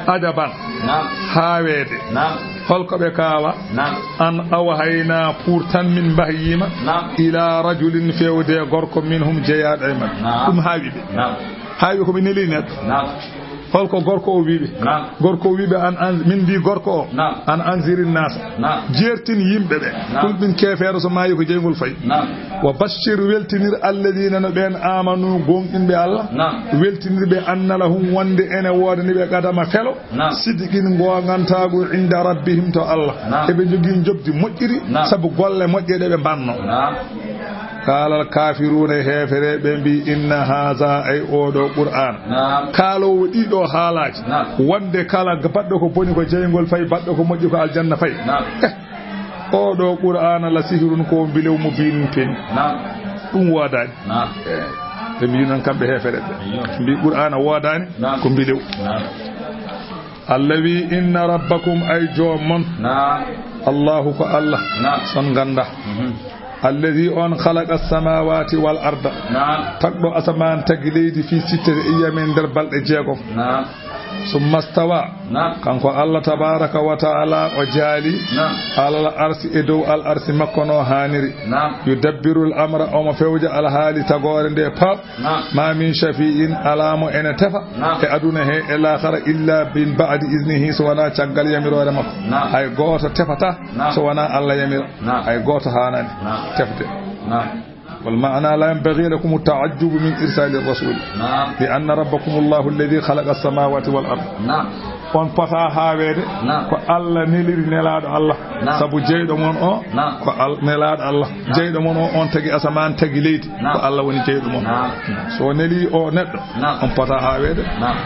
Ajaban. Naam. Haaweede. Naam. Holko ɓe kaawa? Naam. An awhaynaa, pour tan min mbahyima, naam, ilaa rajulin, feewde gorko, minhum, jeyaaɗo e maɓɓe. Naam. Ɗum haawi ɓe. Naam. Haawi ko ɓe neli neɗɗo. Naam. Holko gorko o wi'i ɓe? Naam. Gorko o wi'i ɓe, an, an, min mbii gorko o, naam, an anzirin naasa. Naam. Jeertin yimɓe ɓe. Naam. Kul min keefeero so maayi ko jeyngol fayi. Naam. Wa bashshir, weltinir, alladina, no ɓeen, aamanu, goongɗinɓe Allah. Naam. Weltinir ɓe, anna lahum, wonde ene woodani ɓe, qadama, felo. Naam. Sidqin, goongantaagu, inda rabbihim, to Allah. Naam. Eɓe njogii njoɓdi moƴƴiri, naam, sabu golle moƴƴe ɗe ɓe mbaɗno. Naam. Qaalal kaafiruuna, heefereeɓe mbii, inna haaza, ay oo ɗoo Qur'aan. Naam. Kaaloowo ɗii ɗoo haalaaji. Naam. Wonde kala baɗɗo ko boni ko jeyngol fayi, baɗɗo ko moƴƴi ko aljanna fayi. Naam. Eh, oo ɗoo Qur'aana la sihrun, ko mbilew mubiinun peeñɗo. Naam. Ɗum woodaani. Naam. Eh, ɓe mbii noon kamɓe heefereeɓe. Ayyo. Mbii Qur'aana woodaani, naam, ko mbilew. Naam. Allah wi, inna rabbakum, ay joom mon. Naam. Allahu ko Allah. Naam. Son ganda. Mhm. Alladhi, on, khalaqa samawati wal arda. Naam. Tagɗo asamaan, tagi leydi, fi sittati ayyamin, nder balɗe jeegom. Naam. Summa stawa. Naam. Kanko Allah tabaraka wa ta'ala o jaali. Naam. Alal arsi, e dow al arsi makko no haaniri. Naam. Yudabbirul amra, omo fewja alhaali tagoore nde pap. Naam. Ma min shafi'in, alaa mo ene tefa, naam, e aduna he e laakhara, illa min ba'di iznihi, so wonaa caggal yamiroore makko. Naam. Hay gooto tefata, naam, so wonaa Allah yamira. Naam. Hay gooto haanaani, naam, tefde. Naam. Wal ma'ana, la yanbaghi lakum ta'ajjubu min irsali rasul. Naam. Li anna rabbakum Allahu alladhi khalaqa as-samawati wal ard. Naam. On pota haaweede, naam, ko Allah neliri nelaaɗo Allah. Naam. Sabu jeyɗo mon o, naam, ko Al-, nelaaɗo Allah. Naam. Jeyɗo mon o, on tagi asamaan, tagi leydi. Naam. Ko Allah woni jeyɗo mon. Naam. So neli o neɗɗo, naam, on pota haaweede. Naam.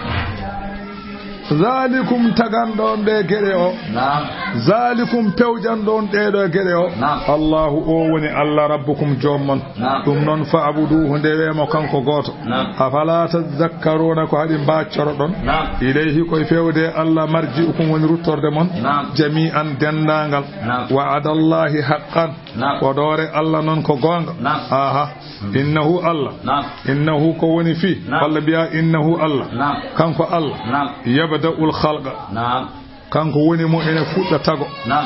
Zalikum, taganɗon ɗe geɗe o. Naam. Zalikum, pewjanɗon ɗeɗo geɗe o. Naam. Allahu, o woni Allah, rabbukum, joom mon. Naam. Ɗum noon, fa'buduhu, ndewe mo kanko gooto. Naam. Afala tadhakkaruna, ko haɗi mbaaccoroɗon? Naam. Ilayhi, koye feewde Allah, marji'ukum, woni ruttorde mon. Naam. Jami'an, denndaangal. Naam. Wa'adallahi haqqan. Naam. Koɗoore Allah noon ko goonga. Naam. Aha. Hmm. Innahu Allah. Naam. Innahu, ko woni fii. Naam. Walla mbiya innahu Allah. Naam. Kanko Allah. Naam. Yabda'ul khalqa. Naam. Kanko woni mo ene fuɗɗa tago. Naam.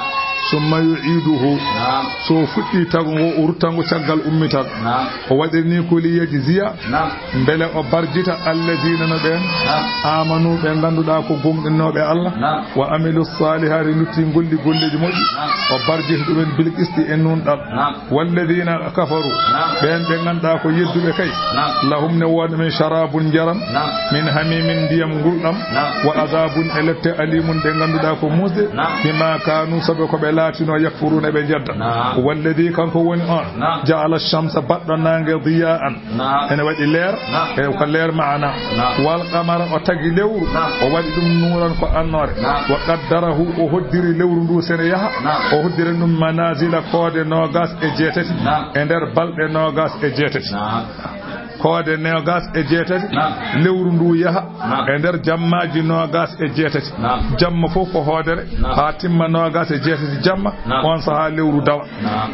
Summa yu'iduhu. Naam. So fuɗɗi tago ngo, o rutta ngo caggal ummital. Naam. O waɗiri ni ko li yajziya. Naam. Mbele o barjita allazina, no ɓeen, naam, amanu, ɓe ngannduɗaa ko gomɗinnooɓe Allah. Naam. Wa amilu salihati, lutti golli golleeji moƴƴi. Naam. O barjita ɗumen bil qisti, e nunɗal. Naam. Walladina kafaru, naam, ɓeen ɓe ngannduɗaa ko yedduɓe kay. Naam. Lahum, ne woodi men sharabun, njaram. Naam. Min hamimin, ndiyam ngulɗam. Naam. Wa azabun, e lepte, alimun, ɗe ngannduɗaa ko muusɗe. Naam. Bima kanu, sabu ko ɓe laatino, yakfuruna, ɓe jedda. Naam. Walladi, kanko woni on, naam, ja'ala shamsa, baɗɗo naange, diya'an, naam, ene waɗi leer. Naam. E ko leer maana. Naam. Wal qamara, o tagi lewru. Naam. O waɗi ɗum nuuran, ko annoore. Naam. Wa qaddarahu, o hoddiri lewru ndu sene yaha. Naam. O hoddiri ɗum manazila, koode noogas e jeetati. Naam. E nder balɗe noogas e jeetati. Naam. Koode noogas e jeetati. Naam. Lewru ndu yaha. Naam. E nder jammaaji noogas e jeetati. Naam. Jamma fof ko hoodere. Naam. Haa timma noogas e jeetati jamma. Naam. On sahaa lewru dawa. Naam.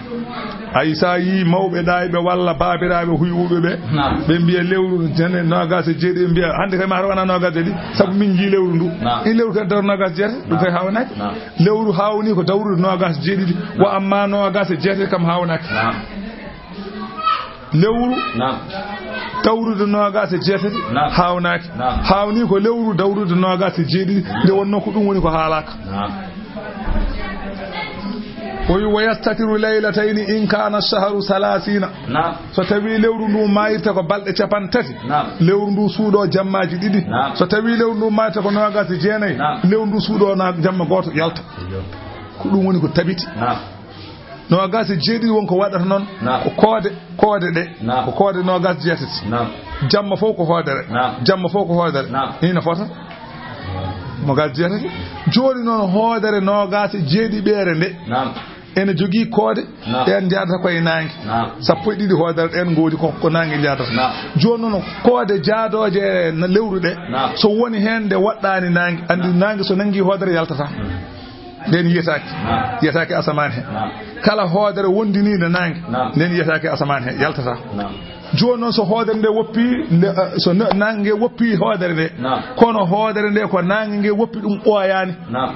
Ay, so a yii mawɓe ɗaayɓe walla baabiraaɓe huywuɓe ɓe, naam, ɓe mbiya lewru jene noogas e jeeɗiɗi, ɓe mbiya hannde kay mataw wona noogas e ɗiɗi, sabu min njii lewru ndu. Naam. In lewru kadi daro noogas e jeetati, ɗum kay haawnaaki. Naam. Lewru haawni ko dawrude noogas e jeeɗiɗi, wa amma noogas e jeetati kam haawnaaki. Naam. Lewru, naam, dawrude noogas e jeetati, naam, haawnaaki. Naam. Haawni ko lewru dawrude noogas e jeeɗiɗi, nde wonnoo ko ɗum woni ko haalaaka. Naam. O wi, "Wa yastatiru laylatayni in kana shahru salasina." Naam. So tawi lewru ndu maayirta ko balɗe capanɗe tati, naam, lewru ndu suuɗo jammaaji ɗiɗi. Naam. So tawi lewru ndu maayirta ko noogas e jeenayi, naam, lewru ndu suuɗo na jamma gooto yalta. Iyo. Ko ɗum woni ko tabiti. Naam. Noogas e jeeɗiɗi won ko waɗata noon. Naam. Ko koode, koode ɗe. Naam. Ko koode noogas jeetati. Naam. Jamma fof ko hoodere. Naam. Jamma fof ko hoodere. Naam. Ni no fota? Noogas jeetati. Jooni noon, hoodere noogas e jeeɗiɓeere nde, naam, ene jogii koode, naam, ɗeen njaadata koye naange. Naam. Sappo e ɗiɗi hoodere ɗeen ngoodi ko, ko naange njaadata. Naam. Jooni noon, koode jaadooje e na-, lewru ɗe, naam, so woni heen nde woɗɗaani naange, anndi, naam, naange so nanngi hoodere yaltata. Hmm. Nden yiyetaake. Naam. Yiyetaake asamaan he. Naam. Kala hoodere wondiniinde naange, naam, nden yiyetaake asamaan he, yaltata. Naam. Jooni noon, so hoodere nde woppi, nde, eh, so na-, naange nge woppi hoodere nde, naam, kono hoodere nde ko naange nge woppi ɗum ɓooyaani. Naam.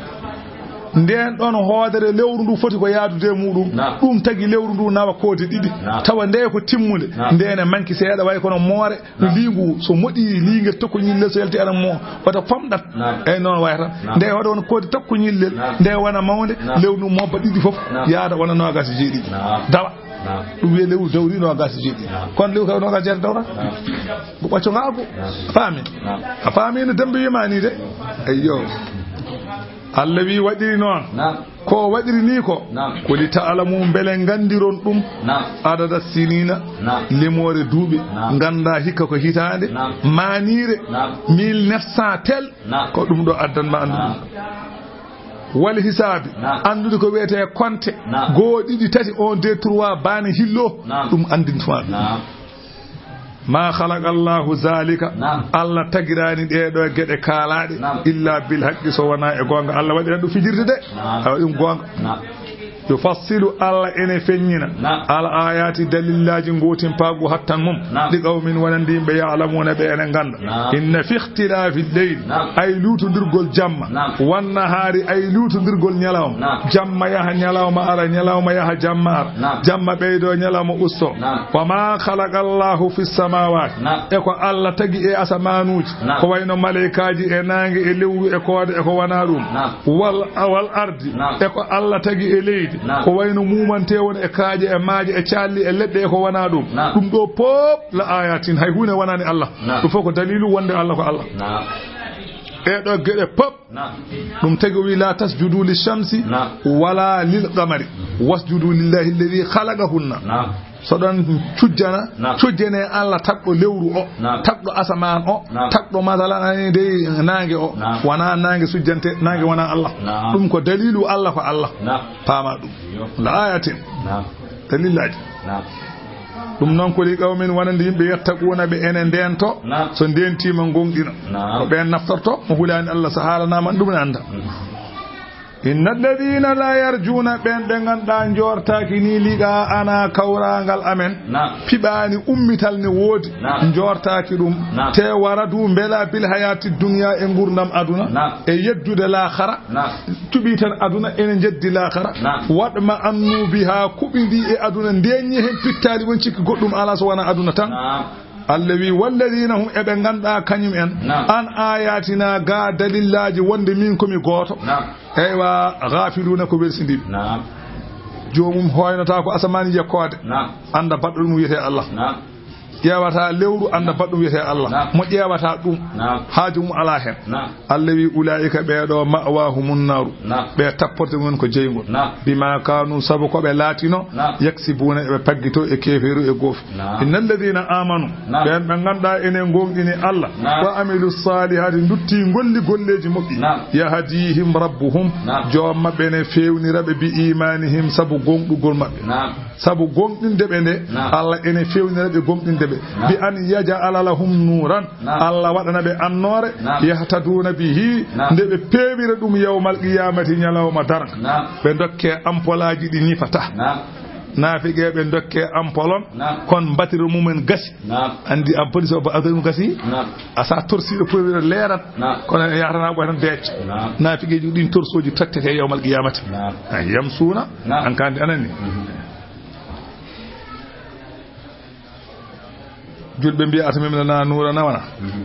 Ndeen ɗoon hoodere lewru ndu foti ko yaadude e muuɗum. Naam. Ɗum tagi lewru ndu nawa koode ɗiɗi. Naam. Tawa nde ko timmunde. Naam. Ndeen e manki seeɗa, way kono moore. Naam. Liingu, so moɗii liinge tokkoñillel, so yalti aɗa mo, wata famɗat. Naam. Eyi, noon wayata. Naam. Nde waɗa won koode tokkoñillel, naam, nde wona mawnde, naam, lewru ndu mobba ɗiɗi fof, naam, yaada wona noogaas e jeeɗiɗi. Naam. Dawa. Naam. Ɗum wiyee lewru dawri noogaas e jeeɗiɗi. Naam. Kono lewru tawa noogaas e jeetati dawra? Naam. Ko ɓacco ngaagu. Naam. A faami? Naam. A faami no Demba wiima ni de? Eyyo. Allah wi waɗiri noon. Naam. Ko waɗiri ni ko, naam, ko li ta'lamu, mbele nganndiron ɗum. Naam. Adada sinina, naam, limoore duuɓi. Naam. Ngannda hikka ko hitaande, naam, maaniire, naam, mille neuf cent tel, naam, ko ɗum ɗo addan ma anndu ɗum. Naam. Wal hisaabi, naam, anndude ko wiyetee konte. Naam. Goo, ɗiɗi, tati, un, deux, trois, baane hillo, naam, ɗum anndintuma ɗum. Naam. Ma khalaqa Allahu zalika. Naam. Allah tagiraani ɗee ɗoo geɗe kaalaaɗe, naam, illa bil haqqi, so wonaa e goonga. Allah waɗirat ɗum fijirde de. Naam. Awa ɗum goonga. Naam. Yufassilu, Allah ene feññina. Naam. Al ayati, dalillaaji ngootimpaagu hattan mum. Naam. Li qawmin, wonande yimɓe, ya'lamuna, ɓe ene ngannda. Naam. Inna fi ikhtilafi leyli. Naam. Ay luutondirgol jamma. Naam. Wan nahaari, ay luutondirgol ñalawma. Naam. Jamma yaha, ñalawma ara, ñalawma yaha, jamma ara. Naam. Jamma ɓeydo, ñalawma usto. Naam. Wa ma khalaqa Allahu fi samawati. Naam. E ko Allah tagi e asamaanuuji. Naam. Ko wayno maleykaaji e naange e lewru e koode e ko wonaa ɗum. Naam. Wal, wal ardi. Naam. E ko Allah tagi e leydi. Naam. Ko wayno muumante won e kaaƴe e maaje e caalli e leɗɗe e ko wonaa ɗum. Naam. Ɗum ɗo pop la ayatin, hay huunde wonaani Allah. Naam. Ɗum fof ko daliilu wonde Allah ko Allah. Naam. Ɗee ɗoo geɗe pop. Naam. Ɗum tagi o wi, "La tasjudu li shamsi, naam, wala lil qamari, wasjudu lillahi alladhi khalaqahunna." Naam. So ɗon cujjana, naam, cujjane Allah tagɗo lewru o, naam, tagɗo asamaan o, naam, tagɗo masalan ani dey naange o. Naam. Wonaa naange sujjante, naange wonaa Allah. Naam. Ɗum ko daliilu Allah ko Allah. Naam. Paama ɗum. Yo. La ayatin. Naam. Dalillaaji. Naam. Ɗum noon ko li qawmin, wonande yimɓe, yattaquuna, ɓe ene ndeento. Naam. So ndeentiima, ngoongɗina. Naam. Ko ɓeen naftorto, mo hulaani Allah, so haalanaama ɗum ne annda. Mm. Inna alladhina la yarjuna, ɓeen ɓe ngannduɗaa njoortaaki ni liqa'ana, kawraangal amen. Naam. Piɓaani ummital ne woodi. Naam. Njoortaaki ɗum. Naam. Te waradu mbela bil hayati dunya, e nguurndam aduna. Naam. E yeddude laakhara. Naam. Cuɓii tan aduna, ene njeddi laakhara. Naam. Watma'annu biha, kuɓindii e aduna, ndeeñi heen pittaali, won cikki goɗɗum alaa so wonaa aduna tan. Naam. Allah wi, "Walladhina hum," e ɓe ngannduɗaa kañum en, naam, an ayatina, ga dalillaaji wonde min ko mi gooto. Naam. Eywa, ghafiluna, ko welsindiiɓe. Naam. Joomum hoynataa ko asamaan yekkoode. Naam. Annda baɗɗo ɗum wiyetee Allah. Naam. Ƴeewataa lewru, annda baɗɗo ɗum wiyetee Allah. Naam. Mo ƴeewataa ɗum, naam, haaju mum alaa heen. Naam. Allah wi, "Ulaa'ika, ɓee ɗoo, ma'waahumun naaru." Naam. Ɓe tapporde mum ko jeyngol. Naam. Bima kaanu, sabu ko ɓe laatino, naam, yaksibuuna, eɓe paggito e keefeeru e goofi. Naam. Innal ladina amanu, naam, ɓeen ɓe ngannduɗaa ene ngoongɗini Allah, naam, wa amilu salihati, ndutti ngolli golleeji moƴƴi, naam, yahdihim rabbuhum, naam, joom maɓɓe ne feewnira ɓe bi imanihim, sabu goongɗugol maɓɓe. Naam. Sabu goongɗinde ɓe nde, naam, Allah ene feewnira ɓe goongɗinde ɓe. Naam. Bi an yaj'ala lahum nuran, naam, Allah waɗana ɓe annoore, naam, yahtaduna bihi, naam, nde ɓe peewira ɗum yawmal qiyamati, ñalawma darnga. Naam. Ɓe dokke ampolaaji ɗi ñifata. Naam. Naafiqe ɓe dokke ampol on, naam, kon batiri mumen gasi. Naam. Anndi ampoli so batiri mum gasi, naam, a sa torsi ɗo powi leerat. Naam. Kono yahata na ɓoy tan deec. Naam. Naafiqeeji ɗin torsooji tottete yawmal qiyamati. Naam. Ay, yamsuuna, naam, an kandi anani. Mhm. Julɓe mbiya, "Atmim lana nuurana," wana. Mhm.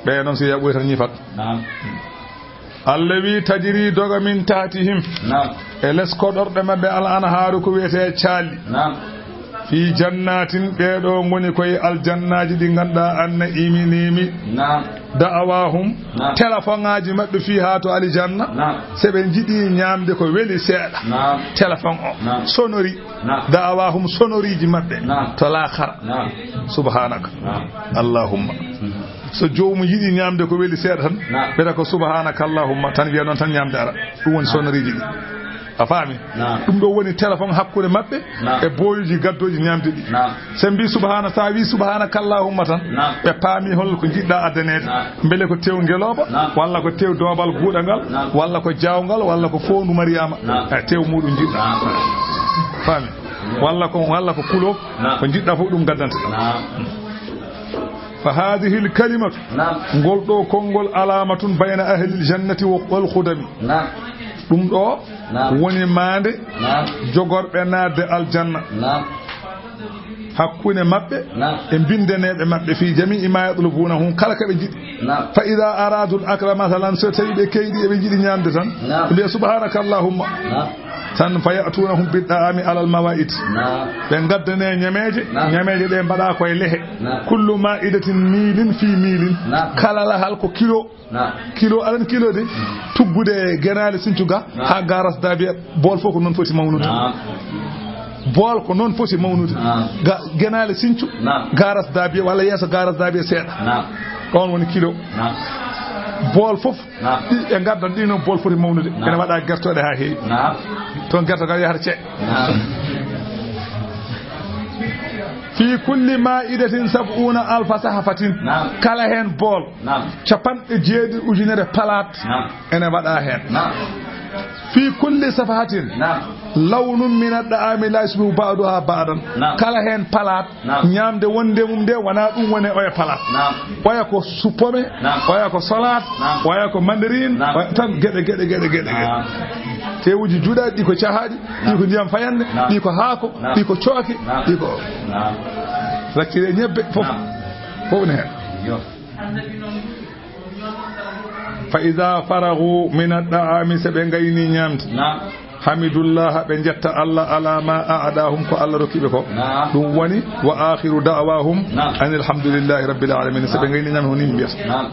Ɓe noon, si yaɓoy tan ñifat. Naam. Allah wi, "Tajri doga min tahtihim." Naam. E les koɗorɗe maɓɓe al anhaaru, ko wiyetee caalli. Naam. Fi jannatin, ɓee ɗoo ngoni koye aljannaaji ɗi ngannduɗaa anna iminimi. Naam. Da'awahum, naam, téléphone ŋaaji maɓɓe fiha to aljanna. Naam. Se ɓe njiɗi ñaamde ko weli seeɗa. Naam. Téléphone o. Naam. Sonori. Naam. Da'awahum, sonoriiji maɓɓe. Naam. To laakhara. Naam. Subhanaka. Naam. Allahumma. Mhm. So joomum yiɗi ñaamde ko weli seeɗa tan, naam, ɓeta ko subhanaka Allahumma tan, wiya noon tan ñaamde ara. Ɗum woni, naam, sonoriiji ɗi. A faami? Naam. Ɗum ɗo woni téléphone hakkunde maɓɓe, naam, e booyuji gaddooji ñaamde ɗi. Naam. So mbi subhana, so a wi subhanaka Allahumma tan, naam, ɓe paami hol ko njiɗɗaa addaneede. Naam. Mbele ko tew ngelooba, naam, walla ko tew doobal guuɗangal, naam, walla ko jaawngal, walla ko foondu Mariyaama. Naam. E tew muuɗum njiɗɗaa. Naam. Faami? Walla ko, walla ko kuloof, naam, ko njiɗɗaa fof ɗum gaddanta. Naam. Fa hadhihi al kalimatu, naam, ngol ɗo konngol, alamatun bayna ahli al jannati wa, wal khudami. Naam. Ɗum ɗo Naam. woni maande Naam. jogorɓe naatde aljanna. Naam. Hakkunde maɓɓe Naam. e binndaneeɓe maɓɓe fii jamii ma yatlubuunahum, kala ko ɓe njiɗi. Naam. Fa idaa araadul akla, masalan, so tawi ɓe keyɗi eɓe njiɗi ñaamde tan, Naam. ɓe mbiya subhaanaka allahumma. Naam. Tan fa ya'tuunahum bid da'aami alal mawaa'id. Naam. Ɓe ngaddane ñameeje, Naam. ñameeje ɗe mbaɗa koye lehe. Naam. Kullu maa'idatin miilin fii miilin. Naam. Kala lahal ko kilo. Naam. Kilo, aɗa anndi kilo de? Tuggude genaale sincu ga, Naam. haa garas daabiya, bool fof ko noon foti mawnude. Naam. Bool ko noon foti mawnude. Naam. Ga, genaale sincu, Naam. garas daabiya, walla yeeso garas daabiya seeɗa. Naam. Ɗoon woni kilo. Naam. Bool fof, Naam. ɗi, ɓe ngaddan ɗi noon bool foti mawnude. Naam. Ene waɗa gertooɗe haa heewi. Naam. Toon gertogal yahata ce. Naam. Fii kulli maa'idatin sab'uuna alfa sahfatin. Naam. Kala heen bool, Naam. capanɗe jeeɗiɗi ujunere palaat Naam. ene waɗa heen. Naam. Fii kulli safhatin Naam. lawnun mina da'aami laa yusbihu ba'duha ba'dan. Naam. Kala heen palaat, Naam. ñaamde wonde mum nde wonaa ɗum woni oya palaat. Naam. Oya ko suppome, Naam. oya ko salaat, Naam. oya ko mandarine, Naam. oya tan geɗe, geɗe, geɗe, geɗe, geɗe. Naam. Tewuji juɗaaɗi, ɗi ko cahaaɗi, ɗi ko Naam. ndiyam fayande, Naam. ɗi ko haako, Naam. ɗi ko cooke, Naam. ɗi ko Naam. rakkire ñebbe, fof. Naam. Fof ne heen. Yo. Fa iza faragu min ad-da'ami, so ɓe ngayni ñaamde. Naam. Hamidullaha, ɓe njetta Allah, ala ma a'dahum, ko Allah rokki ɓe ko. Naam. Ɗum woni, wa akhiru da'wahum Naam. anil hamdulillahi rabbil alamin. So ɓe Naam. ngayni ñaamde, ko ni ɓe mbiyata. Naam.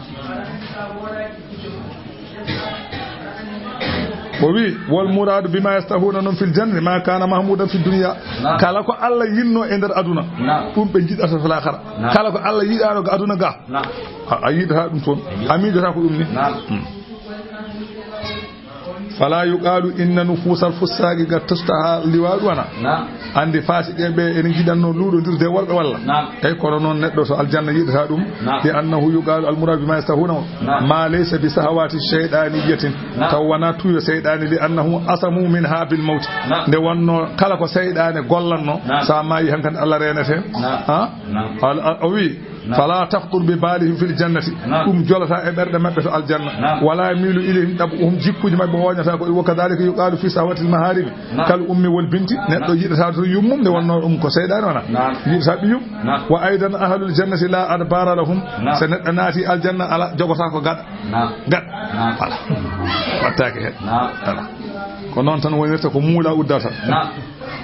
O wi, wal muradu bima yastahuna noon fil jannati ma kana mahmudan fid dunya. Naam. Kala ko Allah yinno e nder aduna, Naam. ɗum ɓe njiɗata fil akhira. Naam. Kala ko Allah yiɗano ga aduna ga, Naam. a, a yiɗata ɗum toon. A miijata ko ɗum ni. Naam. Hmm. Fala yuqalu inna nufusal fussaqi qad tashtaha liwa'u ana. Naam. Anndi faasiqe ɓe ene njiɗanno luuɗondirde e worɓe walla? Naam. Eyi, kono noon neɗɗo to aljanna yiɗata ɗum. Naam. Li annahu yuqalu al muradu bima yastahuna Naam. ma laysa bi sahawati shaytaniyatin. Naam. Taw wona tuyo seyɗaani, li annahu asamu minha bil mawti. Naam. Nde wonno kala ko seyɗaane gollanno, Naam. so a maayi hankadi Allah reenete. Naam. Ha? Naam. Al-, al-, o wi, Naam. Fala takhtur bi balihim fil jannati. Naam. Ɗum jolata e ɓerɗe maɓɓe to aljanna. Naam. Wala yamilu ilayhim tab'uhum, jikkuuji maɓɓe wooñata ko. Wa kadhalika yuqalu fi sahwatil maharimi. Naam. Kal ummi wal binti. Neɗɗo Naam. yiɗata to yummum, nde wonno ɗum ko seyɗaane wona. Naam. Yiɗata ɓiyum. Naam. Wa aidan ahlul jannati la adbara lahum. Naam. So neɗɗo naati aljanna, ala, jogota ko gaɗa. Naam. Gaɗa. Naam. Voilà. Wattaake heen. Naam. Voilà. Ko noon tan wonirta, ko muula uddata. Naam.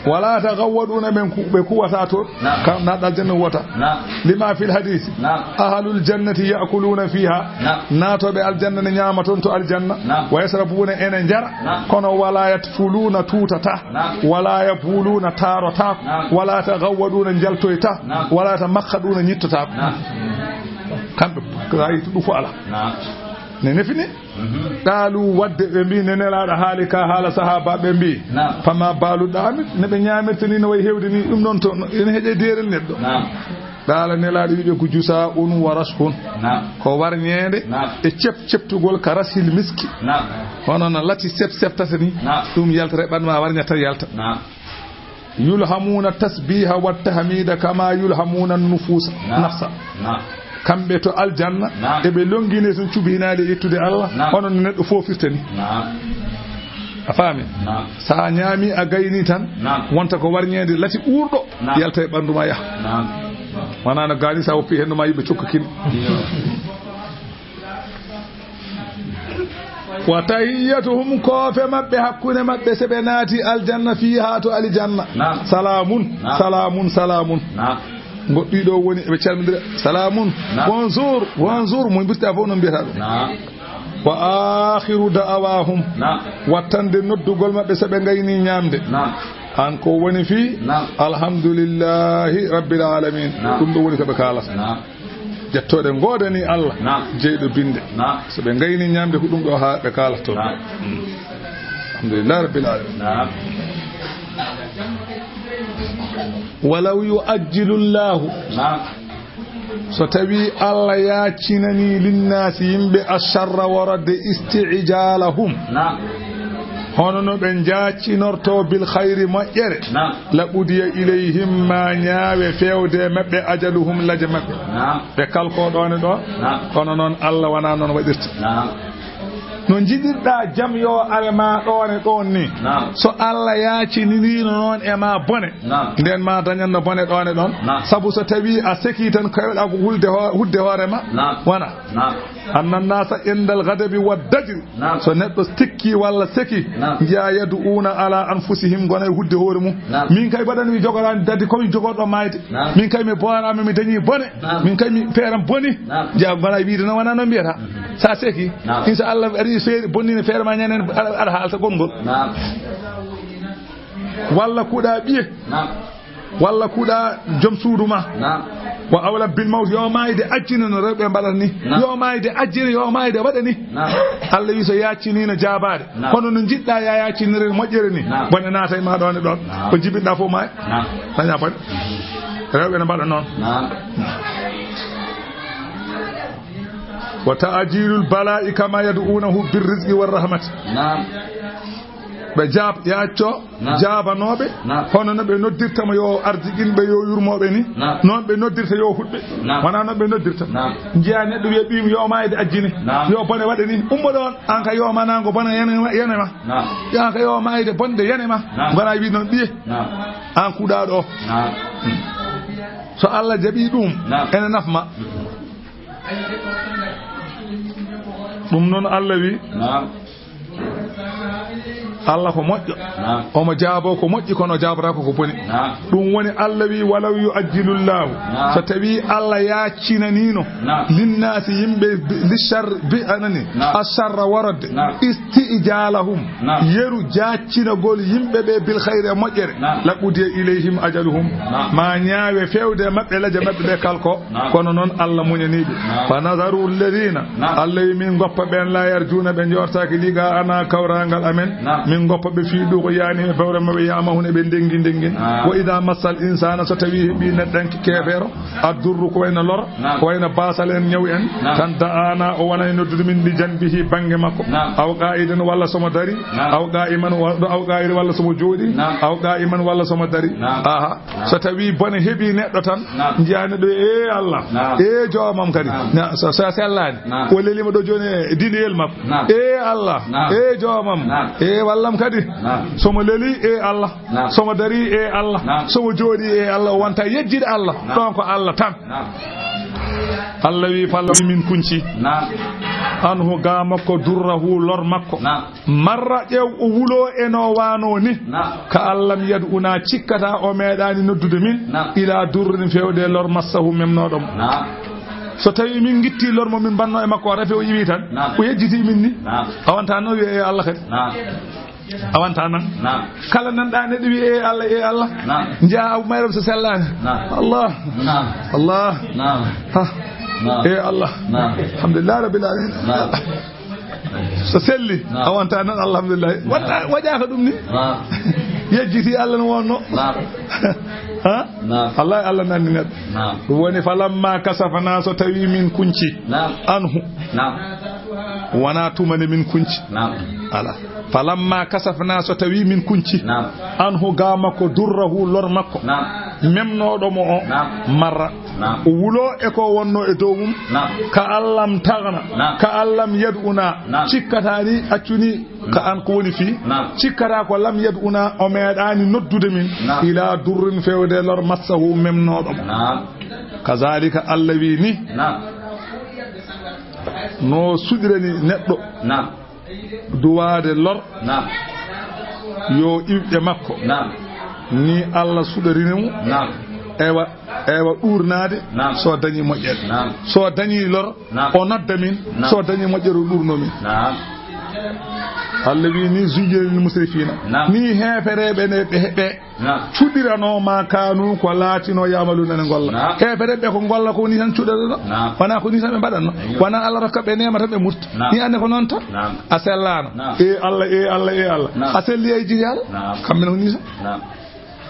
Wala taghawwaduna, ɓen ku-, ɓe kuwata toon. Naam. Kam naatɗo aljanna wota. Naam. Lima fil hadith. Naam. Ahlul jannati ya'kuluna fiha. Naam. Naatooɓe aljanna ne ñaama toon to aljanna. Naam. Wa yashrabuna, ene njara. Naam. Kono wala yatfuluna, tuutata. Naam. Wala yabuluna, taarota. Naam. Wala taghawwaduna, njaltoyta. Naam. Wala tamakhaduna, ñittota. Naam. Kamɓe ko a yiɗi ɗum fof alaa. Naam. Ne nefini. Mhm. Qaalu, wadde ɓe mbi, ne Nelaaɗo haali ka haala sahaaba ɓe mbi, Naam. Fama baalu ɗaami, ne ɓe ñaamirta ni no wayi heewde ni, ɗum noon to, ene heƴe deerel neɗɗo. Naam. Qaala, Nelaaɗo wiɓe ko jusaa un wa rashun. Naam. Ko warñeende Naam. e cep-, ceptugol ka rashil miski. Naam. Hono no lati sep-, seftata ni, Naam. ɗum yaltata e ɓanndu ma, warñata tan yalta. Naam. Yulhamuna tasbiha wa tahmida kama yulhamuna nufusa, Naam. nafsa. Naam. Kamɓe to aljanna, Naam. eɓe longine tun cubi hinaali e yettude Allah, Naam. hono no neɗɗo foofirta ni. Naam. A faami? Naam. Sa ñaami, a gayni tan, Naam. wonta ko warñeende lati ɓurɗo, Naam. yalta e ɓanndu ma yaha. Naam. Wona no gaani sa woppi hendu ma yiɓe cokka kin. Iyo. Wa tahiyyatuhum, koofe maɓɓe hakkunde maɓɓe, so ɓe naati aljanna, fiha to aljanna. Naam. Salaamun, Naam. salaamun, salaamun. Naam. Goɗɗi ɗo woni, eɓe calmindira. Salaamun. Naam. Bonjour, bonjour. Mo mbirta fof noon mbiyata ɗum. Naam. Wa akhiru da'awahum. Naam. Wattande noddugol maɓɓe so ɓe ngayni ñaamde. Naam. An ko woni fii? Naam. Alhamdulillahi rabbil alamin. Naam. Ɗum ɗo woni ko ɓe kaalata. Naam. Jettooɗe ngoodani Allah, Naam. jeyɗo binde. Naam. So ɓe ngayni ñaamde, ko ɗum ɗo haa ɓe kaalata toon. Naam. Mm. Alhamdulillahi rabbil alamin. Naam. Walaw yu'ajjilu Llahu. Naam. So tawi Allah yaacinani linnaasi yimɓe asharra, warade isti'jalahum. Naam. Hono no ɓe njaacinorto bil khayri moƴƴere. Naam. La qudiya ilayhim, ma ñaawe feewde maɓɓe ajaluhum, laje maɓɓe. Naam. Ɓe kalko ɗoone ɗo. Naam. Kono noon Allah wonaa noon waɗirta. Naam. No njiɗirɗaa jam yo are ma ɗoon e ɗoon ni. Naam. So Allah yaaciniriino noon e ma bone, Naam. ndeen ma dañanno bone ɗoon e ɗoon. Naam. Sabu so tawii a sekii tan, kewɗaa ko hulde ho-, hudde hoore ma. Naam. Wona. Naam. Anna nnaasa indal gadabi wa dajri. Naam. So neɗɗo tikki walla seki, Naam. njiya yad'uuna ala anfusihim, ngona e hudde hoore mum. Naam. Min kay mbaɗan mi jogoraani dadi, ko mi jogorɗo maayde. Naam. Min kay mi booraama, mi dañii bone. Naam. Min kay mi feeram boni. Naam. Njiya ngona e wiide noon, wonaa noon mbiyata. Mhm. Sa seki, Naam. Inchallah, ari feere, bonnina feere ma ñanen, aɗa, aɗa haalta konngol. Naam. Walla kuuɗa ɓiye. Naam. Walla kuuɗa joom suudu ma. Naam. Wa awla bil mawt, yo maayde accina no rewɓe mbaɗata ni. Naam. Yo maayde accina, yo maayde waɗa ni. Naam. Allah wi so yaacciniino jaabaade. Naam. Kono no njiɗɗa ya yaaccinire moƴƴere ni. Naam. Bone naata e ma ɗoon e ɗoon. Naam. Ko jibinɗa fof maaya. Naam. Daña bone. Rewɓe ne mbaɗa noon. Naam. Wa ta'jilul bala'i kama yad'unahu bir rizqi war rahmati. Naam. Ɓe jaab-, yaacco Naam. jaabanooɓe, Naam. hono no ɓe noddirta mo yo ardiginɓe, yo yurmooɓe ni, Naam. noon ɓe noddirta yo huɗɓe. Naam. Wonaa noon ɓe noddirta. Naam. Njiya neɗɗo wiya ɓiyum yo maayde ajjini, Naam. yo bone waɗe ni, ummo ɗoon, aan ka yo manaango bone yene ma, yene ma. Naam. Aan ka yo maayde bonde yene ma. Naam. Ngona wiide noon ɓiye. Naam. Aan kuuɗaaɗo o. Naam. So Allah jaɓii ɗum, Naam. ene naf ma. Ɗum noon Allah wi. Naam. Allah ko moƴƴo. Naam. Omo jaaboo ko moƴƴi, kono o jaabotaako ko boni. Naam. Ɗum woni Allah wi, walaw yu'ajjilullahu. Naam. So tawii Allah yaacinaniino. Naam. Linnaasi yimɓe bi, li sharri bi anani. Naam. Asharra warade. Naam. Isti'jalahum. Naam. Yeru jaacinagol yimɓe ɓe bil khayri e moƴƴere. Naam. Laqudiya ilayhim ajaluhum. Naam. Ma ñaawe feewde e maɓɓe, laje maɓɓe ɓe kalko. Naam. Kono noon Allah muñanii ɓe. Naam. Fa nazaru alladhina. Naam. Allah wi min goppa ɓeen la yarjuna ɓe njortaaki liqa ana kawraangal amen. Naam. Min goppa ɓe fii ɗuko yaani e bewre maɓɓe yamahun eɓe ndengi ndengin. Naam. Wa idha massal insana so tawi heɓi neɗɗanke keefeero. Addurru ko wayno lor. Naam. Ko wayno baasal en ñaw en. Naam. Tan da'ana o wona e noddude min li janbihi bannge makko. Naam. Aw qa'idan walla somo dari. Naam. Aw qa'iman wa-, aw qa'idan walla somo jooɗi. Naam. Aw qa'iman walla somo dari. Naam. Aha. So tawi bone heɓi neɗɗo tan, Naam. njiya neɗɗo, "Ee Allah, Naam. ee joomam kadi." Naam. Na, so, so a sellaani, Naam. o leliima ɗo jooni e diɗiyel makko. Naam. "Ee Allah, Naam. ee joomam, Naam. ee wallam kadi." Naam. Somo leli, "Ee Allah." Naam. Somo dari, "Ee Allah." Naam. Somo jooɗi, "Ee Allah." O wonta yejjide Allah. Naam. Ɗon ko Allah tan. Naam. Allah wi, "Falla min kunci." Naam. Anhu ga makko durrahu lor makko. Naam. Marra ƴeew o wuloo e no waanoo ni. Naam. Ka allam yad'una cikkata o meeɗaani noddude min. Naam. Ila durrin feewde lor massahu memnooɗo mo. Naam. So tawi min ngitti lor mo min mbanno e makko o rafi o iwi tan. Naam. O yejjiti min ni. Naam. A wonta noon wiya e Allah kadi. Naam. A wonta noon. Naam. Kala nanɗa neɗɗo wiya e Allah, e Allah. Naam. Njiya Abu Mayram so sellaani. Naam. Allah. Naam. Allah. Naam. Ha. Naam. E Allah. Naam. Alhamdulillah rabbil alamin. Naam. So selli, Naam. a wonta noon, alhamdulillah. Waɗa, Naam. waɗaaka ɗum ni. Naam. Yejjiti Allah no wonno. Naam. Ha? Naam. Allah, Allah nanni neɗɗo. Naam. Ɗum woni falamma kasafna so tawi min kunci. Naam. Anhu. Naam. Wona tuma nde min kunci. Naam. Ala. Falamma kasafna so tawi min kunci. Naam. Anhu ga makko durrahu lor makko. Naam. Memnoɗo mo o. Naam. Marra. Naam. O wulo e ko wonno e dow mum. Naam. Ka allam tagna. Naam. Ka allam yad'una. Naam. Cikkata ni accuni ka Naam. an ko woni fii. Naam. Cikkata ko lam yad'una o meeɗani noddude min. Naam. Ila durrin fewde lor massahu memnoɗo mo. Naam. Kazalika Allah wi ni. Naam. No suɗirani neɗɗo. Naam. Duwaade lor. Naam. Yo iwɗe makko. Naam. Ni Allah suɗarini mo. Naam. Ewa, ewa ɗuurnaade. Naam. So dañi moƴƴere. Naam. So dañi lor, Naam. o nodda min. Naam. So dañi moƴƴere, o ɗuurno min. Naam. Allah wi ni zuyyina lil musrifina. Naam. Ni heefereɓe ne ɓe, ɓe Naam. Cuɗirano ma kanu ko laatino ya'maluna ne golla. Naam. Heefereɓe ko golla ko ni tan cuɗirano. Naam. Wona ko ni tan ɓe mbaɗanno. Ayyo. Wona Allah rokka ɓe neema tan ɓe murta. Naam. Ni ande ko noon tan. Naam. A sellano. Naam. E Allah, e Allah, e Allah. Naam. A selli e jiri Allah. Naam. Kamɓe no ni tan. Naam.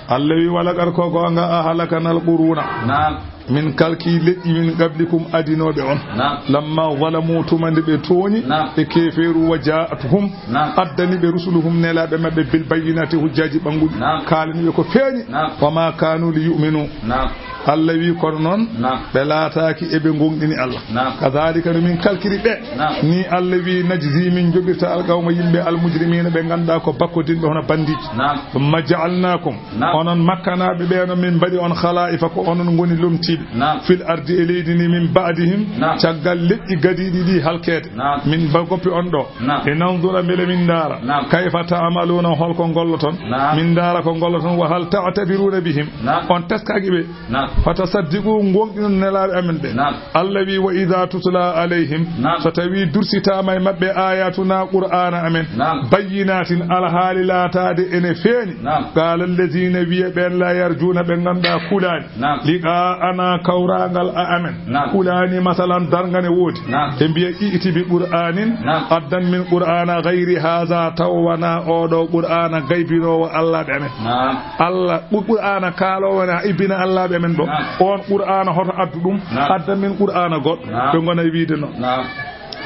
Allah wi wala kar ko gonga a halakana al quruna. Naam. Min kalki leƴƴi min qablikum adinoɓe on. Naam. Lamma zalamu tuma nde ɓe tooñi. Naam. E keeferu wa ja'atuhum. Naam. Addani ɓe rusuluhum nelaaɓe maɓɓe bil bayyinati hujjaaji ɓannguɗi. Naam. Kaalani ɓe ko feeñi. Naam. Wa ma kanu li yu'minu. Naam. Allah wi, kono noon, naam, ɓe laataaki eɓe ngoongɗini Allah. Naam. Kadhalika no min kalkiri ɓe. Naam. Ni Allah wi, najzi, min joɓirta alqawma, yimɓe, almujrimiina, ɓe ngannduɗaa ko bakkodinɓe hono bandiiji. Naam. Thumma ja'alnaakum, naam, onon Makkanaaɓe ɓe noon, min mbaɗi on khalaa'ifa, ko onon ngoni lomtiiɓe. Naam. Fil ardi, e leydi ndi, min ba'dihim, naam, caggal leƴƴi gadiiɗi ɗi halkeede. Naam. Min ba goppi on ɗo. Naam. Linanzura, mbele min ndaara. Naam. Kayfa ta'maluuna, hol ko ngolloton. Naam. Min ndaara ko ngolloton. Wa hal ta'tabiruuna bihim. Naam. On teskaaki ɓe. Naam. Fatasaddiqu, ngoongɗinon nelaaɓe amen ɓe. Naam. Allah wi, wa idha tutla alayhim, naam, so tawi dursitaama e maɓɓe ayatuna, Qur'aana amen, naam, bayyinatin, alhaali laataade ene feeñi. Naam. Qala alladhina, wiya ɓeen, la yarjuna, ɓe ngannduɗaa kulaani. Naam. Liqa'ana, kawraangal a amen. Naam. Kulaani, masalan, darnga ne woodi. Naam. Ɓe mbiya, i'ti bi Qur'anin, naam, addan min Qur'ana ghayri hadha, taw wonaa oo ɗoo Qur'aana gaybinoowo allaaɓe amen. Naam. Allah, Qu-, Qur'aana kaaloowo ne ibbina allaaɓe amen ɗo. Naam. On Qur'aana hoto addu ɗum, naam, addan min Qur'aana goɗɗo. Naam. Ɓe ngona e wiide noon. Naam.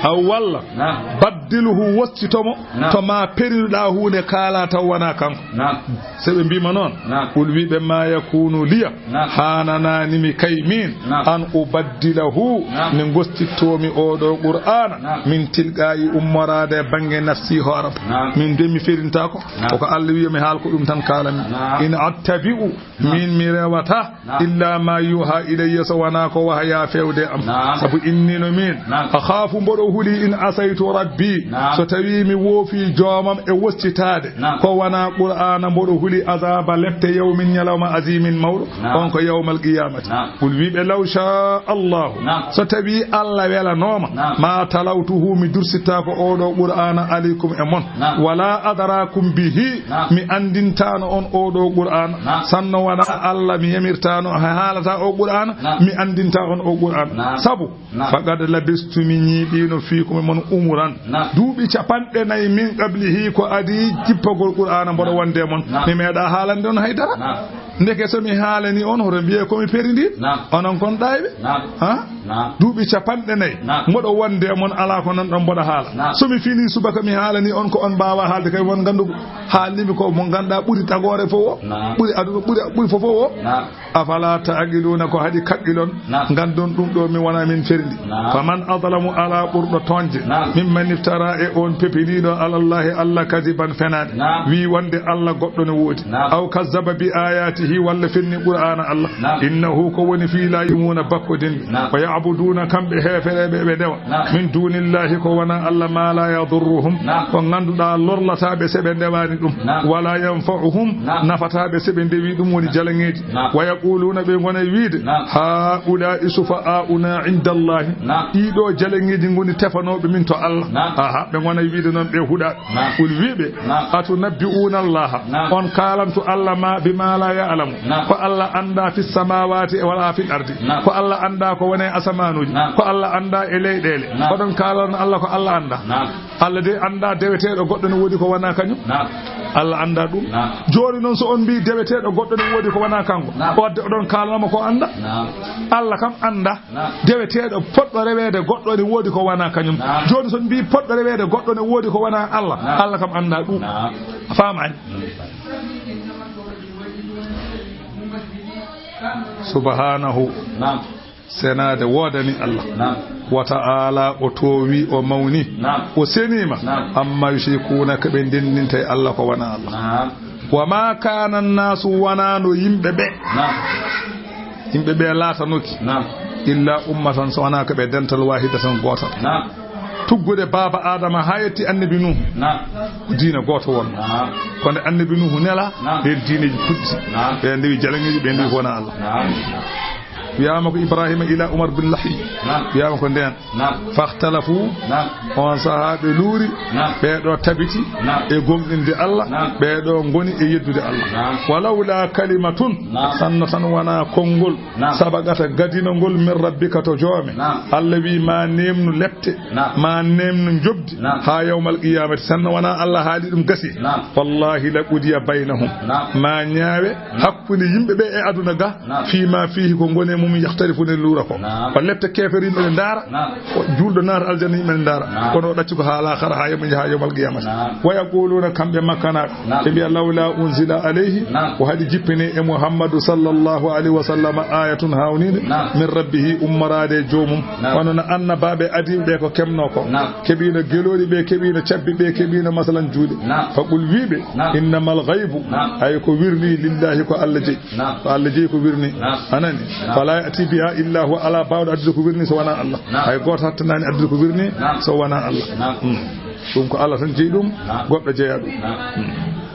Aw walla, naam, baddilhu, wostito mo, naam, to ma periruɗaa huunde kaalaa taw wonaa kanko. Naam. So ɓe mbiima noon, naam, qul, wi ɓe, ma yakunu liya, naam, haananaani mi kay miin, naam, an ubaddilahu, naam, nde ngostittoomi oo ɗoo Qur'aana, naam, min tilqaa'i, ummoraade e bannge nafsi hooram. Naam. Min de mi ferintaako. Naam. Ko ko Allah wiya mi haal ko ɗum tan kaalanmi. Naam. In attabi'u, naam, min mi rewata, naam, illa ma yuha ilayya, so wonaa ko wahaya fewde am. Naam. Sabu inni no miin, naam, akhafu, mboɗo huli, in asaytu rabbi, naam, so tawi mi woofi joomam e wostitaade, naam, ko wonaa Qur'aana, mboɗo huli azaba lepte yawmin, ñalawma, azimin, mawɗo. Naam. On ko yawmal qiyamati. Naam. Qul, wi ɓe, law sha Allahu, naam, so tawi Allah welanooma, naam, ma talawtuhu, mi dursittaako oo ɗoo Qur'aana, alaykum, e mon. Naam. Wala adrakum bihi, naam, mi anndintaano on oo ɗoo Qur'aana. Naam. Sanno wonaa Allah mi yamirtaano, haalata oo Qur'aana, naam, mi anndinta on oo Qur'aana. Naam. Sabu, naam, faqad labistu, mi ñiiɓiino, fiikum, e mon, umuran, naam, duuɓi capanɗe nayi, min qablihi, ko adii jippagol Qur'aana, mboɗo, naam, wonde e mon. Naam. Mi meeɗaa haalande on hay dara. Naam. Ndeke so mi haalani on, hoto mbiye ko mi perindi. Naam. Onon kon ɗaayɓe. Naam. Ha? Naam. Duuɓi capanɗe nayi. Naam. Mboɗo wonde e mon, alaa ko nan ɗon mboɗo haala. Naam. So mi fini subaka mi haalani on ko on mbaawa haalde, kay won nganndu haalnimi ko mo ngannduɗaa ɓuri tagoore fof o. Naam. Ɓuri aduna, ɓuri, ɓuri fof o. Naam. Afala ta'qiluna, ko haɗi kaqqilon, naam, nganndon ɗum ɗo mi wona min ferndi. Naam. Faman adlamu, alaa ɓurɗo tooñde, naam, mimman iftara, e on pepiniiɗo, alallahi, Allah, kadiban, fenaande. Naam. Wi wonde Allah goɗɗo ne woodi. Naam. Aw kazzaba bi ayatihi, walla fenni Qur'aana Allah. Naam. Innahu, ko woni fii, la yu'minuna, bakkodinɓe. Naam. Wa ya'buduna, kamɓe heefereɓe ɓe ndewa. Naam. Min dunillahi, ko wona Allah, ma la yadurruhum, naam, ko ngannduɗaa lorlataa ɓe so ɓe ndewaani ɗum. Naam. Wala yanfa'uhum, naam, nafataa ɓe so ɓe ndewi ɗum, woni jalaŋeeji. Naam. Wa yaquluna, ɓe ngona e wiide, naam, haula'i shufa'auna inda Allahi. Naam. Ɗiɗo jalaŋeeji ngoni tefanooɓe min to Allah. Naam. Aha, ɓe ngona e wiide noon ɓe huɗa. Naam. Qul, wi ɓe, naam, atunabbi'una Allaha, naam, on kaalantu Allah ma bima la ya'lamu, naam, ko Allah annda fi samawati e wala fil ardi, naam, ko Allah annda ko woni e asamaanuuji, naam, ko Allah annda e leyɗeele, naam, oɗon kaalana Allah ko Allah annda? Naam. Allah de annda deweteeɗo goɗɗo ne woodi ko wona kañum. Naam. Allah annda ɗum. Naam. Jooni noon so on mbi deweteeɗo goɗɗo ne woodi ko wona kanko, naam, o wadde oɗon kaalanamo ko annda? Naam. Allah kam annda. Naam. Deweteeɗo poɗɗo reweede goɗɗo ne woodi ko wona kañum. Naam. Jooni so on mbi poɗɗo reweede goɗɗo ne woodi ko wona Allah, naam, Allah kam annda ɗum. Naam. A faamaani? Subhanahu. Naam. Senaade woodani Allah. Naam. Wa ta'ala, o toowi, o mawni. Naam. O seniima. Naam. Amma yushrikuuna, ko ɓe ndenndinta e Allah ko wona Allah. Naam. Wa ma kana nnasu, wonano yimɓe ɓe. Naam. Yimɓe ɓe laatanoki. Naam. Illa ummatan, so wona ko ɓe dental wahidatan, gootal. Naam. Tuggude baaba Adama haa yetti annabi Nuhu. Naam. Ko diina gooto won. Naam. Ko nde annabi Nuhu nela, naam, ɓeen diineeji puɗɗi. Naam. Ɓe ndewi jalaŋeeji, ɓe ndewi, naam, ko wona Allah. Naam. Wiyaama ko Ibrahima ila Umar bin Lahi. Naam. Wiyaama ko ndeen. Naam. Fahtalafu. Naam. On sahaa ɓe luuri. Naam. Ɓee ɗo tabiti, naam, e gomɗinde Allah. Naam. Ɓee ɗo ngoni e yeddude Allah. Naam. Walawla kalimatun. Naam. Sanno tan wona konngol. Naam. Sabaqata gadinongol min rabbika to joome. Naam. Allah wi ma nemnu lepte. Naam. Ma nemnu njoɓdi. Naam. Haa yawmal qiyamati. Sanno wona Allah haali ɗum gasi. Naam. Wallahi la qudiya baynahum. Naam. Ma ñaawe, naam, hakkunde yimɓe ɓe e aduna ga. Naam. Fii ma fiihi, ko ngoni e mum. Yahtarifuna, luura ko. Naam. O letta keefeer, yimɓe ne ndaara. Naam. O juulɗo naata aljanna, yimɓe ne ndaara. Naam. Kono o ɗacci ko haa laakhara, haa yimɓe njaha yawmal qiyamati. Naam. Wa yaquluna, kamɓe makkanaaɓe. Naam. Ɓe mbiya, lawla unzila alayhi. Naam. Ko haɗi jippine e Muhammadu sallallahu alayhi wa sallam ayatun, haawninde. Naam. Min rabbihi, ummoraade e joomum. Naam. Wano no annabaaɓe adiiɓe ɓe ko kemno ko. Naam. Keɓiino gelooɗi ɓe, keɓiino cabbi ɓe, keɓiino masalan juuɗe. Naam. Faqul, wiiɓe. Naam. Innamal ghaybu. Naam. Hay ko wirni lillahi ko Allah jeyi. Naam. Ko Allah jeyi ko wirni. Naam. Anani? Naam. Fala ya'ti biha illa huwa, alaa baawɗo addude ko wirni so wonaa Allah. Naam. Hay gooto hattanaani addude ko wirni. Naam. So wonaa Allah. Naam. Hmm. Ɗum ko Allah tan jeyi ɗum, naam, goɗɗo jeyaa ɗum. Naam. Hmm.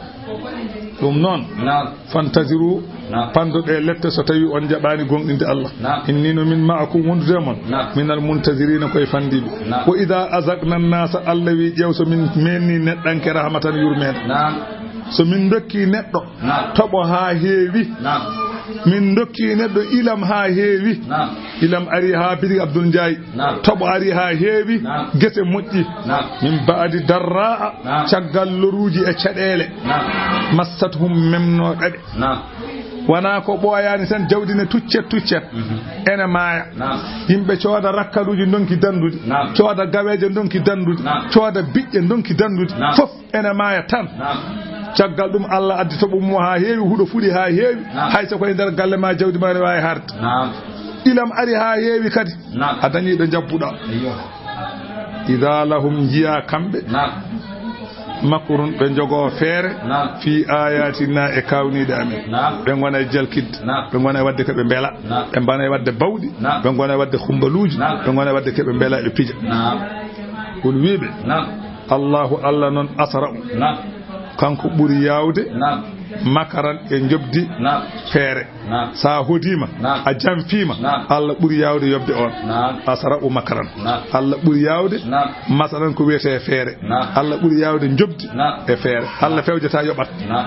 Ɗum noon, naam, fantaziru, naam, panndo ɗe lette so tawi on njaɓaani goongɗinde Allah. Naam. Inni no min ma'akum wondude e mon, naam, minal muntazirina koye fandiiɓe. Naam. Wa idha azaqna nasa, Allah wi, ƴeew so min menni neɗɗanke rahmatan yurmeende. Naam. So min ndokki neɗɗo, naam, toɓo haa heewi. Naam. Min ndokki neɗɗo ilam haa heewi. Naam. Ilam ari haa Biri Abdul Njaay. Naam. Toɓo ari haa heewi. Naam. Gese moƴƴi. Naam. Min ba'di darra'a, naam, caggal loruuji e caɗeele. Naam. Massathum, memnooɗe ɓe. Naam. Wonaa ko ɓooyaani tan, jawdi ne tuccet tuccet. Mhm. Ene maaya. Naam. Yimɓe cooda rakkaluuji, ndonki danndude. Naam. Cooda gaweeje, ndonki danndude. Naam. Cooda biƴƴe, ndonki danndude. Naam. Fof ene maaya tan. Naam. Caggal ɗum, Allah addi toɓo mum haa heewi, huɗo fuɗi haa heewi. Naam. Hay so ko e nder galle ma, jawdi ma ne waawi harde. Naam. Ilam ari haa heewi kadi. Naam. A dañii ɗo njabbuɗaa. Eyyo. Idha lahum, njiyaa kamɓe. Naam. Makrun, ɓe njogoo feere. Naam. Fi ayatina, e kaawniiɗe amen. Naam. Ɓe ngona e jalkidde. Naam. Ɓe ngona e waɗde ko ɓe mbela. Naam. Ɓe ngona e waɗde bawɗi. Naam. Ɓe ngona e waɗde khumbaluuji. Naam. Ɓe ngona e waɗde ko ɓe mbela, ɓe pija. Naam. Qul, wiiɓe. Naam. Allahu, Allah noon, asra'u. Naam. Kanko ɓuri yaawde. Naam. Makaran, e njoɓdi. Naam. Feere. Naam. So a hodiima, naam, a janfiima, naam, Allah ɓuri yaawde yoɓde on. Naam. Asra'u makaran. Naam. Allah ɓuri yaawde, naam, masalan ko wiyetee feere. Naam. Allah ɓuri yaawde njoɓdi, naam, e feere. Allah fewjata, yoɓat. Naam.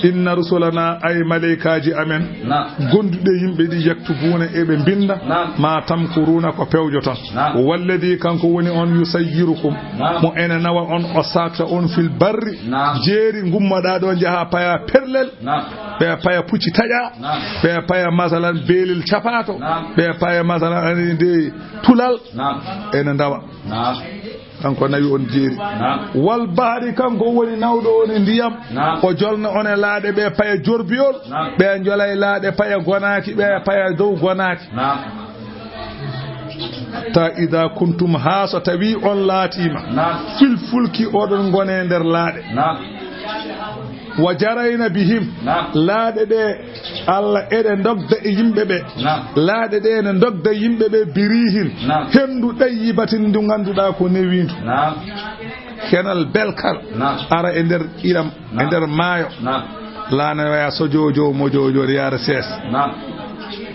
Inna rusulana, ay maleykaaji amen, naam, gonduɗe yimɓe ɗi, yaktubuuna, eɓe mbinda, naam, ma tamkuruuna, ko pewjoton. Naam. Walladi, kanko woni on, yusayyirukum, naam, mo ene nawa on, o sakta on, fil barri, naam, jeeri, ngummoɗaa ɗo, njaha paya perlel, naam, ɓe paya pucci taƴa, naam, ɓe paya masalan beelel capaato, naam, ɓe paya masalan ani nde tulal, naam, ene ndawa. Naam. Kanko nawi on jeeri. Naam. Wal bahri, kanko woni nawɗo on e ndiyam. Naam. O jolna on e laaɗe, ɓe paya jorbiyol, naam, ɓe njola e laaɗe paya gonaaki, ɓe paya dow gonaaki. Naam. Hatta idha kuntum, haa so tawi on laatiima, naam, fil fulki, oɗon ngone nder laaɗe. Naam. Wa jarayna bihim, naam, laaɗe ɗe Allah eɗe ndogda e yimɓe ɓe. Naam. Laaɗe ɗe ene ndogda yimɓe ɓe biriihin. Naam. Henndu ɗayyibatin ndu ngannduɗaa ko newiindu. Naam. Kenal belkal. Naam. Ara e nder ilam, e, naam, nder maayo. Naam. Laana waya sojojo mojojo yaara sees. Naam.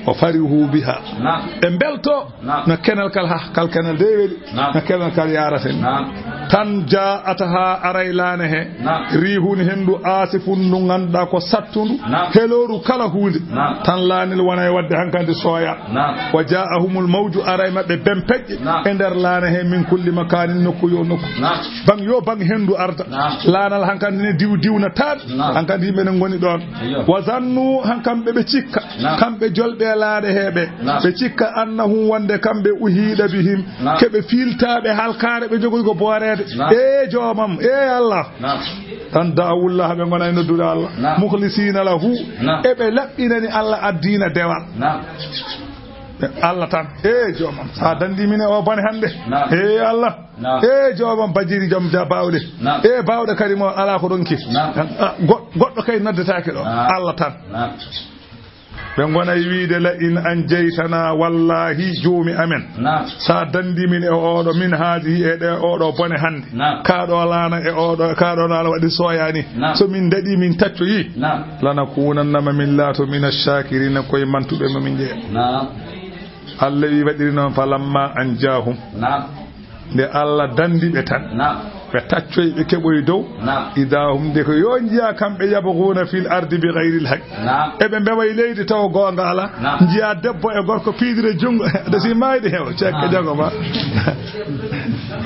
O farihu biha. Naam. Ɓe mbelto. Naam. No kenal kal ha, kal kenal de weli. Naam. No kenal kal yarata en. Naam. Tan ja'atha, aray laana he. Naam. Rihun, henndu, asifun, ndu ngannduɗaa ko sattundu. Naam. Helooru kala huunde. Naam. Tan laanel wona e waɗde hankandi sooya. Naam. Wa ja'ahumul mawju, aray maɓɓe bempeƴƴe. Naam. E nder laana he, min kulli makanin, nokku yo nokku. Naam. Bang yo bang henndu arda. Naam. Laanal hankandi ne diw diwna tan. Naam. Hankandi yimɓe ne ngoni ɗon. Ayyo. Wa zannu, han kamɓe ɓe cikka. Naam. Kamɓe jolɓe laaɗe heeɓe. Naam. Ɓe cikka annahum, wonde kamɓe, uhiiɗa bihim. Naam. Keɓe fiiltaaɓe halkaare, ɓe jogoy ko booreede. Naam. E joomam, e Allah. Naam. Tan da'awullaha, ɓe ngona e noddude Allah. Naam. Mukhlisina lahu. Naam. Eɓe laɓɓinani Allah addiina dewal. Naam. Allah tan. E joomam, sa dandi min e o bone hannde. Naam. E Allah. Naam. E joomam, bajiri jom ja bawɗe. Naam. E bawɗe kadi mo ala ko ɗonki. Naam. Ah, go-, goɗɗo kay noddetaake ɗo. Naam. Allah tan. Naam. Ɓe ngona e wiide, la in anjaytana, wallahi joomi amen. Naam. Sa dandi min e oɗo, min haadihi, e ɗe oɗo bone hannde. Naam. Ka ɗo laana e oɗo, ka ɗo laana waɗi soyani. Naam. So min daɗi, min taccoyi. Naam. Lanakunanna, ma min laato mina shakirina, koye mantuɓe ma min jeeya. Naam. Allah wi waɗiri noon, falamma anjahum. Naam. Nde Allah dandi ɓe tan. Naam. Ɓe taccoy, ɓe keɓoy dow. Naam. Idahum, nde ko yo njiya kamɓe, yabghuna fil ardi bi ghayril haqq. Naam. Eɓe mbewa e leydi tawa goonga ala. Naam. Njiya debbo e gorko piidira junngo. Aɗa si maayde heew, cekka jago ma.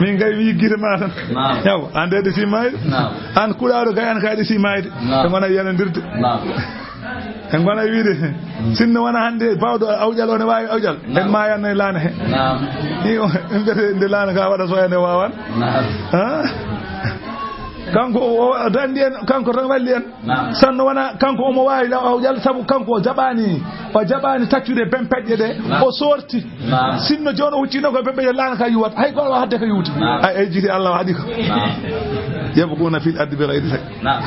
Min kay wi gite ma tan. Naam. Yaw, an de aɗa si maayde. Naam. An kuɗaaɗo kay, an kay aɗa si maayde. Naam. Ɓe ngona yanandirde. Naam. En ngona wiide, sinno wona hannde baawɗo awƴal, o ne waawi awƴal. Naam. En maayanno e laana he. Naam. Ni o, en mbiyata nde laana ka waɗa soya nde waawan. Naam. Ha? Kanko o, o dandi en, kanko tan walli en. Naam. Sanno wona kanko omo waawi law awƴal, sabu kanko o jaɓaani, o jaɓaani taccude bempeƴƴe ɗe. Naam. O sorti. Naam. Sinno jooni o huccino ko bempeƴƴe laana ka yuwat. Hay goɗɗo hadde ka yuwde. Naam. Ay, ay jiti Allah waɗi ko. Naam. Yabghuna fil ardi bi ghayri al haqq. Naam.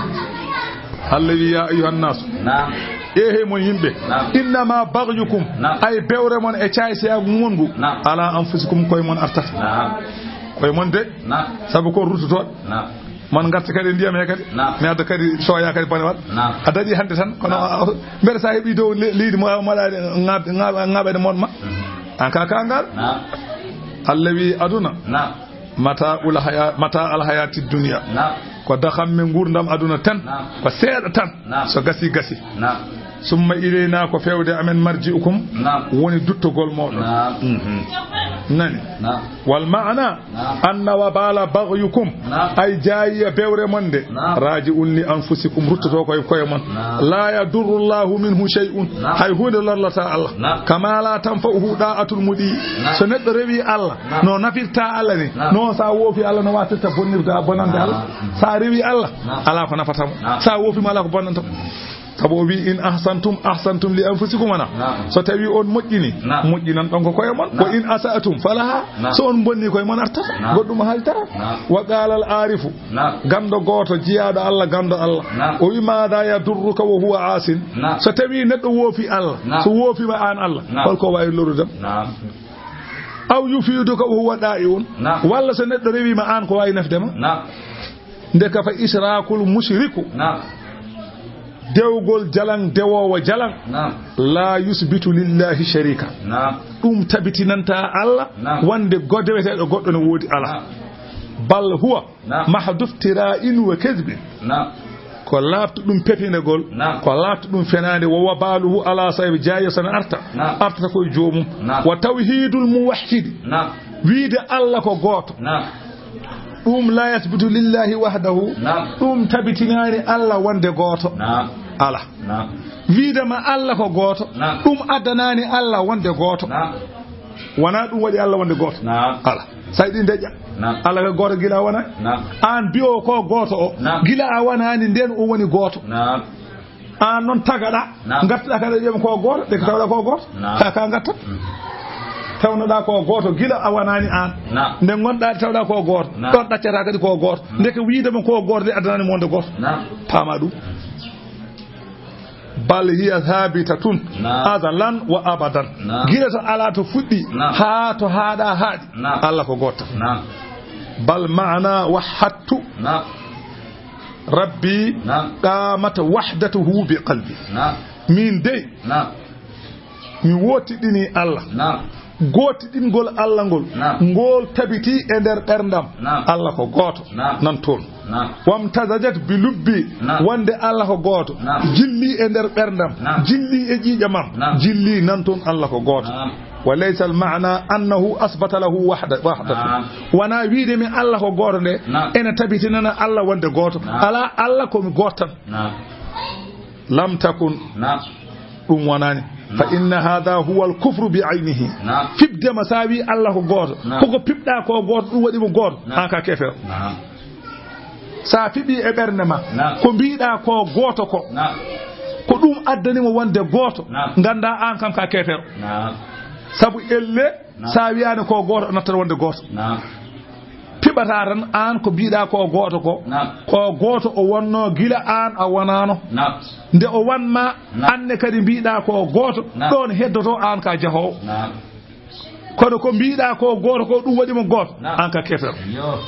Allah wi, "Ya ayyuhan nasu." Naam. E hey mon yimɓe. Naam. "Innama baghyukum." Naam. Ay bewre mon e caay seyagu mon ngu. Naam. "Ala anfusikum," koye mon artata. Naam. Koye mon de. Naam. Sabu ko ruttotooɓe. Naam. Mon ngarta kadi e ndiyam he kadi. Naam. Mi adda kadi soya kadi bonewal. Naam. A daɗi hannde tan, kono, naam, a, mbeɗa sa heɓi dow le-, leydi mo, mo waɗaade ŋaaɓ-, ŋaaɓ-, ŋaaɓeede mon ma. Mhm. An ka ka ngal. Naam. Allah wi aduna. Naam. Mata ul haya-, mata al hayati dunya. Naam. Ko dahamme nguurndam aduna tan. Naam. Ko seeɗa tan. Naam. So gasi, gasi. Naam. Summa ilayna, ko fewde amen, marji'ukum, naam, woni duttogol mooɗon. Naam. Mhm. Nani? Naam. Wal ma'ana, naam, anna wabala baghyukum, naam, ay jaayiya bewre mon nde, naam, raji'un li anfusikum, ruttoto koye koye mon. Naam. La yadurru Allahu minhu shay'un, naam, hay huunde lorlata Allah. Naam. Kama la tanfa'uhu da'atul mudi. Naam. So neɗɗo rewi Allah, naam, no nafirta Allah ni, naam, no sa woofi Allah no watirta bonnirde, bonande Allah. Naam. Sa rewi Allah, naam, ala ko nafata mo. Naam. Sa woofi mo, ala ko bonnanta mo. Sabu o wi, "In ahsantum, ahsantum li anfusikum," wona? Naam. So tawi on moƴƴini, naam, moƴƴinan ɗon ko koye mon. Naam. "Wa in asa'tum falaha." Naam. So on bonni, koye mon artata. Naam. Goɗɗum o haaltata. Naam. Wa qala al arifu. Naam. Ganndo gooto, jiyaaɗo Allah, ganndo Allah. Naam. O wi, "Maada yadurruka wa huwa asin?" Naam. So tawi neɗɗo woofi Allah, naam, so woofiima aan Allah, naam, holko waawi lorudem? Naam. Aw yufiduka wa huwa da'iun? Naam. Walla so neɗɗo rewiima aan, ko waawi nafde ma? Naam. Ndeka fa ishrakul mushriku. Naam. Dewgol jalan, dewoowo jalan. Naam. La yusbitu lillahi sharika. Naam. Ɗum tabitinanta Allah, naam, wonde go-, deweteeɗo goɗɗo ne woodi, ala. Naam. Bal huwa, naam, mahdu iftira'in wa kadhibin. Naam. Ko laaɓtu ɗum pepinegol, naam, ko laaɓtu ɗum fenaande, wa wabaluhu ala sahibi, jaayo sana arta. Naam. Artata koye joomum. Naam. Wa tawhidul muwahhidi. Naam. Wiide Allah ko gooto. Naam. Ɗum la yasbutu lillahi wahdahu. Naam. Ɗum tabitinaani Allah wonde gooto. Naam. Ala. Naam. Wiide ma Allah ko gooto. Naam. Ɗum addanaani Allah wonde gooto. Naam. Wona ɗum waɗi Allah wonde gooto. Naam. Ala. Sa yiɗi deƴƴa. Naam. Allah ko gooto gila wona. Naam. Aan biyo ko gooto o. Naam. Gila a wonaani nden o woni gooto. Naam. Aan noon tagaɗa. Naam. Ngartiɗa kala wiyama ko gooto, de ko tawɗa ko gooto. Naam. Ka, ka ngartat. Mm. Tawnoɗa ko gooto, gila a wonaani aan. Naam. Nde ngonɗa de tawɗa ko gooto. Naam. Ɗon ɗaccata kadi ko gooto. Mm. Ndeke wiide mo ko gooto de addanaani mo wonde gooto. Naam. Paama ɗum. Bal hiya thabitatun. Naam. Azalan wa abadan. Naam. Gila to ala to fuɗɗi. Naam. Haa to haaɗa haaɗi. Naam. Allah ko gooto. Naam. Bal ma'ana wahhadtu. Naam. Rabbi, naam, qamat wahdatuhu bi qalbi. Naam. Min dey, naam, mi wootiɗini Allah. Naam. Gootiɗingol Allah ngol, naam, ngol tabiti e nder ɓerndam. Naam. Allah ko gooto. Naam. Nan toon. Naam. Wamtazajat bi lubbi, naam, wonde Allah ko gooto. Naam. Jilli e nder ɓerndam. Naam. Jilli e ƴiiƴam am. Naam. Jilli nan toon Allah ko gooto. Naam. Wa laysa al ma'na annahu asbata lahu wahda-, wahdatu. Naam. Wona wiide mi Allah ko gooto nde, naam, ene tabitinana Allah wonde gooto. Naam. Ala, Allah ko mi gooto tan. Naam. Lam takun. Naam. Ɗum wonaani. Naam. Fa inna hadha huwa al kufru bi aynihi. Naam. Fiɓde ma sa wi Allah ko gooto. Naam. Koko piɓɗa ko gooto, ɗum waɗi mo gooto. Naam. An ka keefeero. Naam. Sa fiɓi e ɓernde ma, naam, ko mbiɗa ko gooto ko, naam, ko ɗum addani mo wonde gooto, naam, ngannda an kam ka keefeero. Naam. Sabu elle, naam, sa wiyaani ko gooto, a nattat wonde gooto. Naam. Piɓata tan an ko mbiɗa ko gooto ko, naam, ko gooto o wonno gila an a wonaano. Naam. Nde o wanma, naam, anne kadi mbiɗa ko gooto, naam, ɗon heddoto an ka jahoowo. Naam. Kono ko mbiɗa ko gooto ko, ɗum waɗi mo gooto. Naam. An ka keefeero. Yo.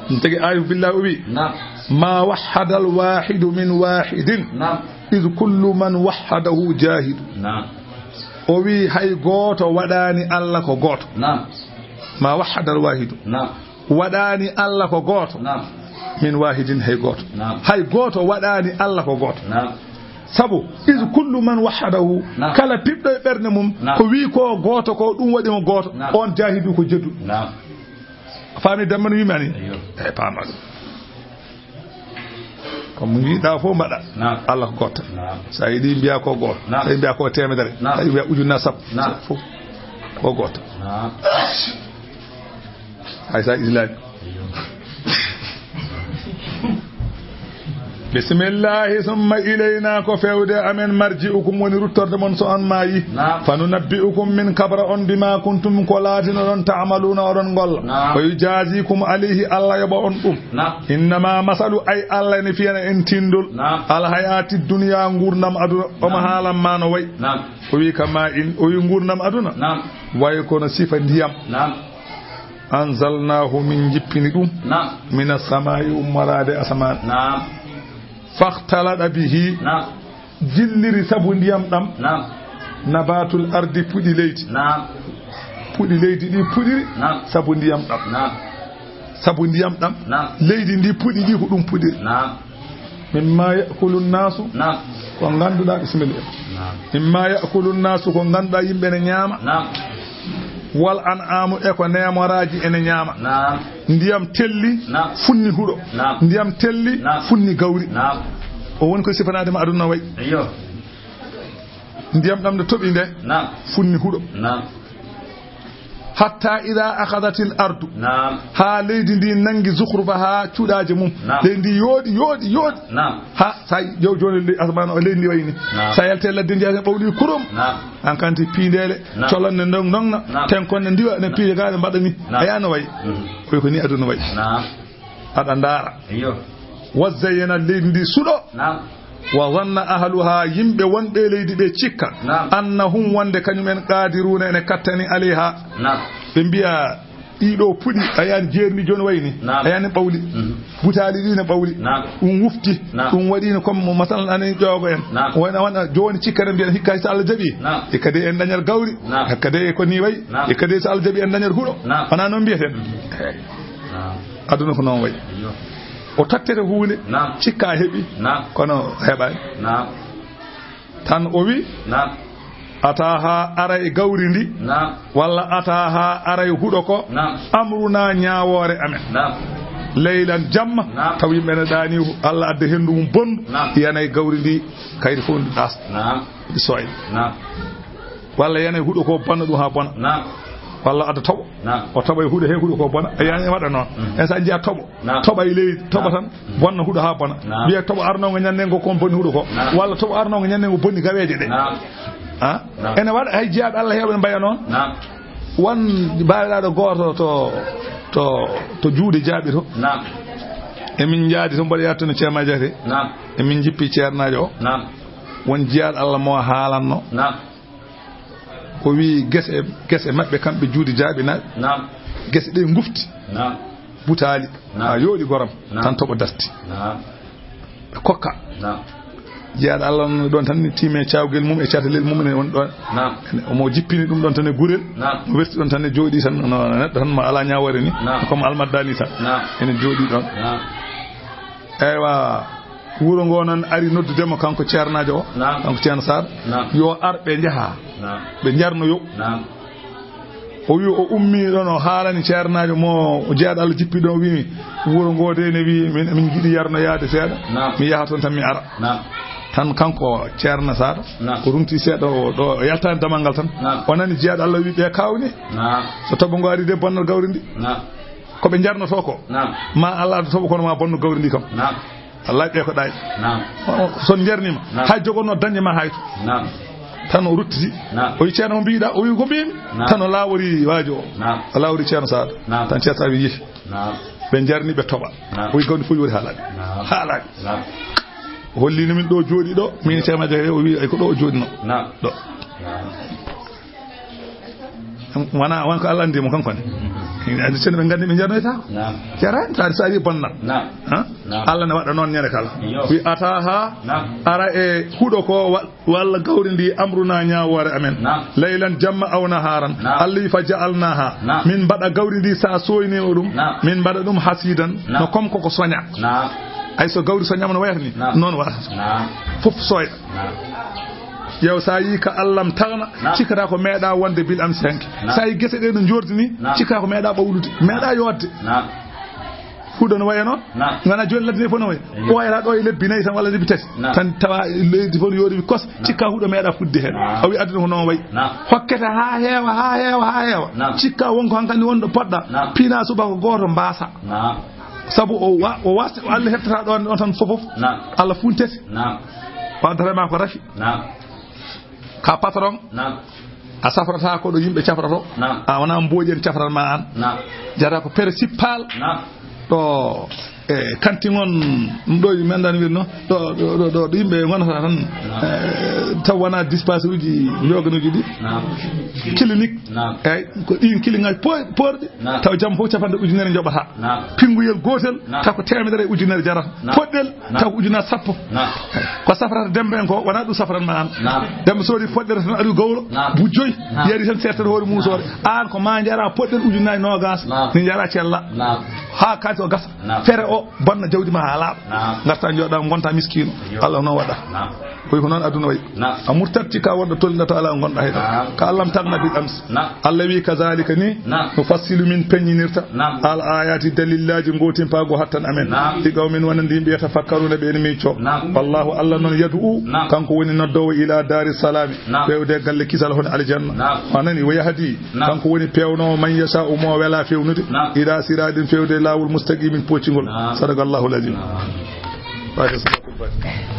Ɗum tagi aarifu billahi o wi, naam, ma wahhada al wahidu min wahidin, naam, iz kullu man wahhadahu jahidu. Naam. O wi hay gooto waɗaani Allah ko gooto. Naam. Ma wahhada al wahidu. Naam. Waɗaani Allah ko gooto. Naam. Min wahidin, hay gooto. Naam. Hay gooto waɗaani Allah ko gooto. Naam. Sabu, is kullu man wahadahu, naam, kala piɓɗo e ɓernde mum, naam, ko wii ko gooto ko, ɗum waɗi mo gooto, naam, on jaahidu ko jeddu. Naam. A faami damma no wiimi ani? Eyo. E paama ɗum. Ko mo njiɗɗa fof mbaɗa. Naam. Allah ko gooto. Naam. So a yiɗi mbiya ko gooto. Naam. So a yiɗi mbiya ko teemedere. Naam. So a yiɗi mbiya ujunnaje sappo. Naam. Fof ko gooto. Naam. Hay so a islaami. Bismillahi, summa ilayna, ko fewde amen, marji'ukum, woni ruttorde mon so on maayi. Naam. Fa nunabbi'ukum, min kabra on, bima kuntum, ko laatinoɗon, ta'maluna, oɗon ngolla. Naam. Wa yujazikum alayhi, Allah yoɓa on ɗum. Naam. Innama masalu, ay Allah ene fiyana en tindol. Naam. Al hayati dunya, nguurndam aduna, omo Naam. haalan ma no wayi. Naam. O wi kama in, o wi nguurndam aduna. Naam. Wayi kono sifa ndiyam. Naam. Anzalnahu, min jippini ɗum. Naam. Mina samaa'i, ummoraade asamaan. Naam. Fakhtalata bihi. Naam. Jilliri sabu ndiyam ɗam. Naam. Nabatul ardi, puɗi leydi. Naam. Puɗi leydi ɗi puɗiri. Naam. Sabu ndiyam ɗam. Naam. Sabu ndiyam ɗam. Naam. Leydi ndi puɗi ɗi ko ɗum puɗiri. Naam. Mimma ya'kulu nnaasu. Naam. Ko ngannduɗaa, bisimilla. Naam. Mimma ya'kulu nnaasu, ko ngannduɗaa yimɓe ne ñaama. Naam. Wal an'aamu, e ko neemoraaji ene ñaama. Naam. Ndiyam telli, Naam. funni huɗo. Naam. Ndiyam telli, Naam. funni gawri. Naam. O woni ko sifanaade ma aduna wayi. Iyo. Ndiyam ɗam nde toɓi nde, Naam. funni huɗo. Naam. Hatta ida akhadatil ardu. Naam. Haa leydi ndi nangi zukhrufaha, cuɗaaje mum. Naam. Leydi ndi yooɗi, yooɗi, yooɗi. Naam. Ha, sa yo-, jooni le-, asamaan o, leydi ndi wayi ni. Naam. Sa yalti ladde ndi, a ɓawli kurum. Naam. An kanti piindeele, Naam. colonne ndong-, ndongna, Naam. tenkonne ndiwa, ne Naam. piije gaa ɗe mbaɗa ni. Naam. A yaano wayi. Mhm. Koy ko ni aduna wayi. Naam. Aɗa ndaara. Iyo. Wa zayyana, leydi ndi suɗo. Naam. Wa zanna ahluha, yimɓe wonɓe leydi ɓe cikka. Naam. Annahum, wonde kañum en, qadiruna, ene kattani, alayha. Naam. Ɓe mbiya, ɗiɗo puɗi, a yani jeerni jooni wayi ni. Naam. A yani ɓawli. Mhm. Butaali ɗi ne ɓawli. Naam. Ɗum wufti. Naam. Ɗum waɗi no comme masalan anen ƴoogo en. Naam. Wona, wona jooni cikka ne mbiyan hikka so Allah jaɓi. Naam. E kadi en dañal gawri. Naam. E kadi ko ni wayi. Naam. E kadi so Allah jaɓi en dañal huɗo. Naam. Wona noon mbiyeten. Mhm. Eey. Naam. Aduna ko noon wayi. Iyo. O tattete huunde, Naam. cikka heɓi, Naam. kono heɓaani. Naam. Tan o wi, Naam. ataha, ara e gawri ndi, Naam. walla ataha, ara e huɗo ko, Naam. amruna, ñaawoore amen. Naam. Leylan, jamma, Naam. taw yimɓe ne ɗaani, Allah adda henndu mum bonndu, Naam. yana e gawri ndi, kayri fof ndi ɗaas. Naam. Ndi sooyna. Naam. Walla yana e huɗo ko, bonna ɗum haa bona. Naam. Walla adda toɓo. Naam. O toɓa e huɗo he, huɗo ko bona. A yani waɗa noon. Mm. En so a njiya toɓo. Naam. Toɓa e leydi, toɓa Naam. tan, Mm. bonna huɗo haa bona. Naam. Wiya toɓo arnongo ñannde ngo kon bonni huɗo ko. Naam. Walla toɓo arnongo ñannde ngo bonni gaweeje ɗe. Naam. Ha? Naam. Ene waɗa hay jiyaaɓe Allah heewɓe ne mbaya noon. Naam. Won baawiraaɗo gooto to, to, to juuɗe jaaɓi to. Naam. Emin njaadi to mboɗo yattuno Ceerno Jaate. Naam. Emin njippi ceernaajo o. Naam. Won jiyaaɗo Allah mo haalanno. Naam. O wi gese, gese maɓɓe kamɓe juuɗe jaaɓi naɓe. Naam. Gese ɗe ngufti. Naam. Butaali. Naam. Ha yooɗi goram. Naam. Tan toɓo darti. Naam. Ɓe kokka. Naam. Jiyaaɗo Allah on ɗon tan ni tiime cawgel mum e catalel mum ne woni ɗon. Naam. Omo jippini ɗum ɗon tan e gurel. Naam. Mo werti ɗon tan e jooɗi tan no neɗɗo tan mo alaa ñaawoore ni. Naam. Comme almaddani tan. Naam. Ene jooɗi ɗon. Naam. Eywa, wuro ngo noon ari noddude mo kanko ceernaajo o. Naam. Kanko Ceerno Saar. Naam. Yo ar ɓe njaha. Naam. Ɓe njarnoyo. Naam. O wi o ummii ɗon, o haalani ceernaajo mo jiyaaɗo Allah jippi ɗon, o wi, "Wuro ngo de ne wi min, min njiɗi yarnoyaade seeɗa. Naam. Mi yaha toon tan mi ara." Naam. Tan kanko Ceerno Saar, Naam. o runti seeɗa, o, ɗo, o yaltaani damal ngal tan. Naam. O nani jiyaaɗo Allah wi, "Ɓe kawni. Naam. So toɓo ngo ari de bonnat gawri ndi." Naam. Ko ɓe njarnotoo ko. Naam. Ma Allah addu toɓo kono ma bonnu gawri ndi kam. Naam. Wallaay ɓe ko ɗaay. Naam. O, o, so njarnima, Naam. hay jogonno dañde ma hayto. Naam. Tan o ruttiti. Naam. O wi, "Ceerno, mo mbiɗa?" O wi, "Ko mbimi?" Naam. Tan o lawori waajo o. Naam. O lawori Ceerno Saar. Naam. Tan Ceerno Saar wi, "Yehi." Naam. Ɓe njarni, ɓe toɓa. Naam. O wi, "Gawri fof yori haalani." Naam. Haalani. Naam. O holli ni min ɗo jooɗi ɗo, min Ceerno Jaare, o wi, "Ay, ko ɗo o jooɗino." Naam. Ɗo. Naam. Wona, won ko Allah anndi mo kanko ne. Andi sen ɓe nganndi ɓe jarnoyta. Naam. Jarani, sa, sa wi bonnat. Naam. Ha? Naam. Allah ne waɗa noon ñande kala. Iyo. Wi ataha, Naam. ara e huɗo ko wa-, walla gawri ndi amruna ñaawoore amen. Naam. Laylan jamma aw naharan. Naam. Allah wi fa ja'alnaha. Naam. Min mbaɗa gawri ndi sa soyni o ɗum. Naam. Min mbaɗa ɗum hasidan. Naam. No comme koko soña. Naam. Ay so gawri soñama no wayata ni. Naam. Noon wayata. Naam. Fof soyɗa. Naam. Yew, sa yi ka allam tagna, Naam. cikkata ko meeɗa wonde bil am senki. Naam. Sa yi gese ɗe no jordi ni, Naam. cikkata ko meeɗa ɓawlude, meeɗa yodde. Naam. Huɗo no wayi noon. Naam. Ngana jooni ladde fof no wayi. Eyo. O wayata ɗo e lebbi nayi tan walla lebbi tati. Naam. Tan tawa leydi fof no yoori wi kos, naam, cikka huɗo meeɗa fudde heen. Naam. A wi aduna ko noon wayi. Naam. Hokkete haa heewa, haa heewa, haa heewa. Naam. Cikka wonko hankandi wonɗo poɗɗa. Naam. Piina subaka gooto mbaasa. Naam. Sabu o wa-, o wasti, o Allah heftata ɗon, ɗon tan fof fof. Naam. Allah funtete. Naam. Waddata ma ko rafi. Naam. Ka patron. Naam. A safrata ko ɗo yimɓe cafrato. Naam. A wona mboƴen cafran ma an. Naam. Jara ko principal. Naam. Ɗo, e, kanti ngon, ɗum ɗo men dan wirno. Ɗo, ɗo, ɗo, ɗo, ɗo yimɓe ngonata tan. Naam. E, taw wona dispensaire uji, joganuji ɗi. Naam. Clinique. Naam. Eyyi, ko ɗin clinique ngaji po-, porɗi. Naam. Taw jam fof capanɗe ujunere joɓata. Naam. Pinnguyel gootel, naam, taw ko teemedere e ujunere jarata. Naam. Poɗɗel, naam, taw ko ujunere sappo. Naam. Ko safrata Demba en ko, wona ɗum safran ma an. Naam. Demba soodi poɗɗere tan, ari gawlo, naam, bu joyi, naam, yari tan sertere hoore muusoore. Naam. An ko ma jara poɗɗel ujunnaji noogas, naam, ni jara cella. Naam. Haa kadi o gasa. Naam. Fere o bonna jawdi ma haa laaɓa. Naam. Ngarta jooɗa ngonta miskino. Yo. Allah no waɗa. Naam. Koy ko noon aduna wayi. Naam. A murtat cikka wonɗo tolnata ala ngonɗa hay ɗo. Naam. Ka Allah tagna bi ɗams. Naam. Allah wi kazalika ni. Naam. Nufassilu min peññinirta. Naam. Al ayati dalillaji ngotimpago hattan amen. Naam. Ɗi qawmin wonande yimɓe yatafakkaruna ɓe en micco. Naam. Wallahu Allah noon yad'u. Naam. Kanko woni noddowo ila dari salami. Naam. Fewde galle kisal hon aljanna. Naam. A nani wa yahdi. Naam. Kanko woni pewnoowo man yasa'u mo wela fewnude. Naam. Ila siratin fewde lawol mustaqimin poccingol. Naam. Sadaqallahu alazim. Naam. Fatiha, salatul fatiha.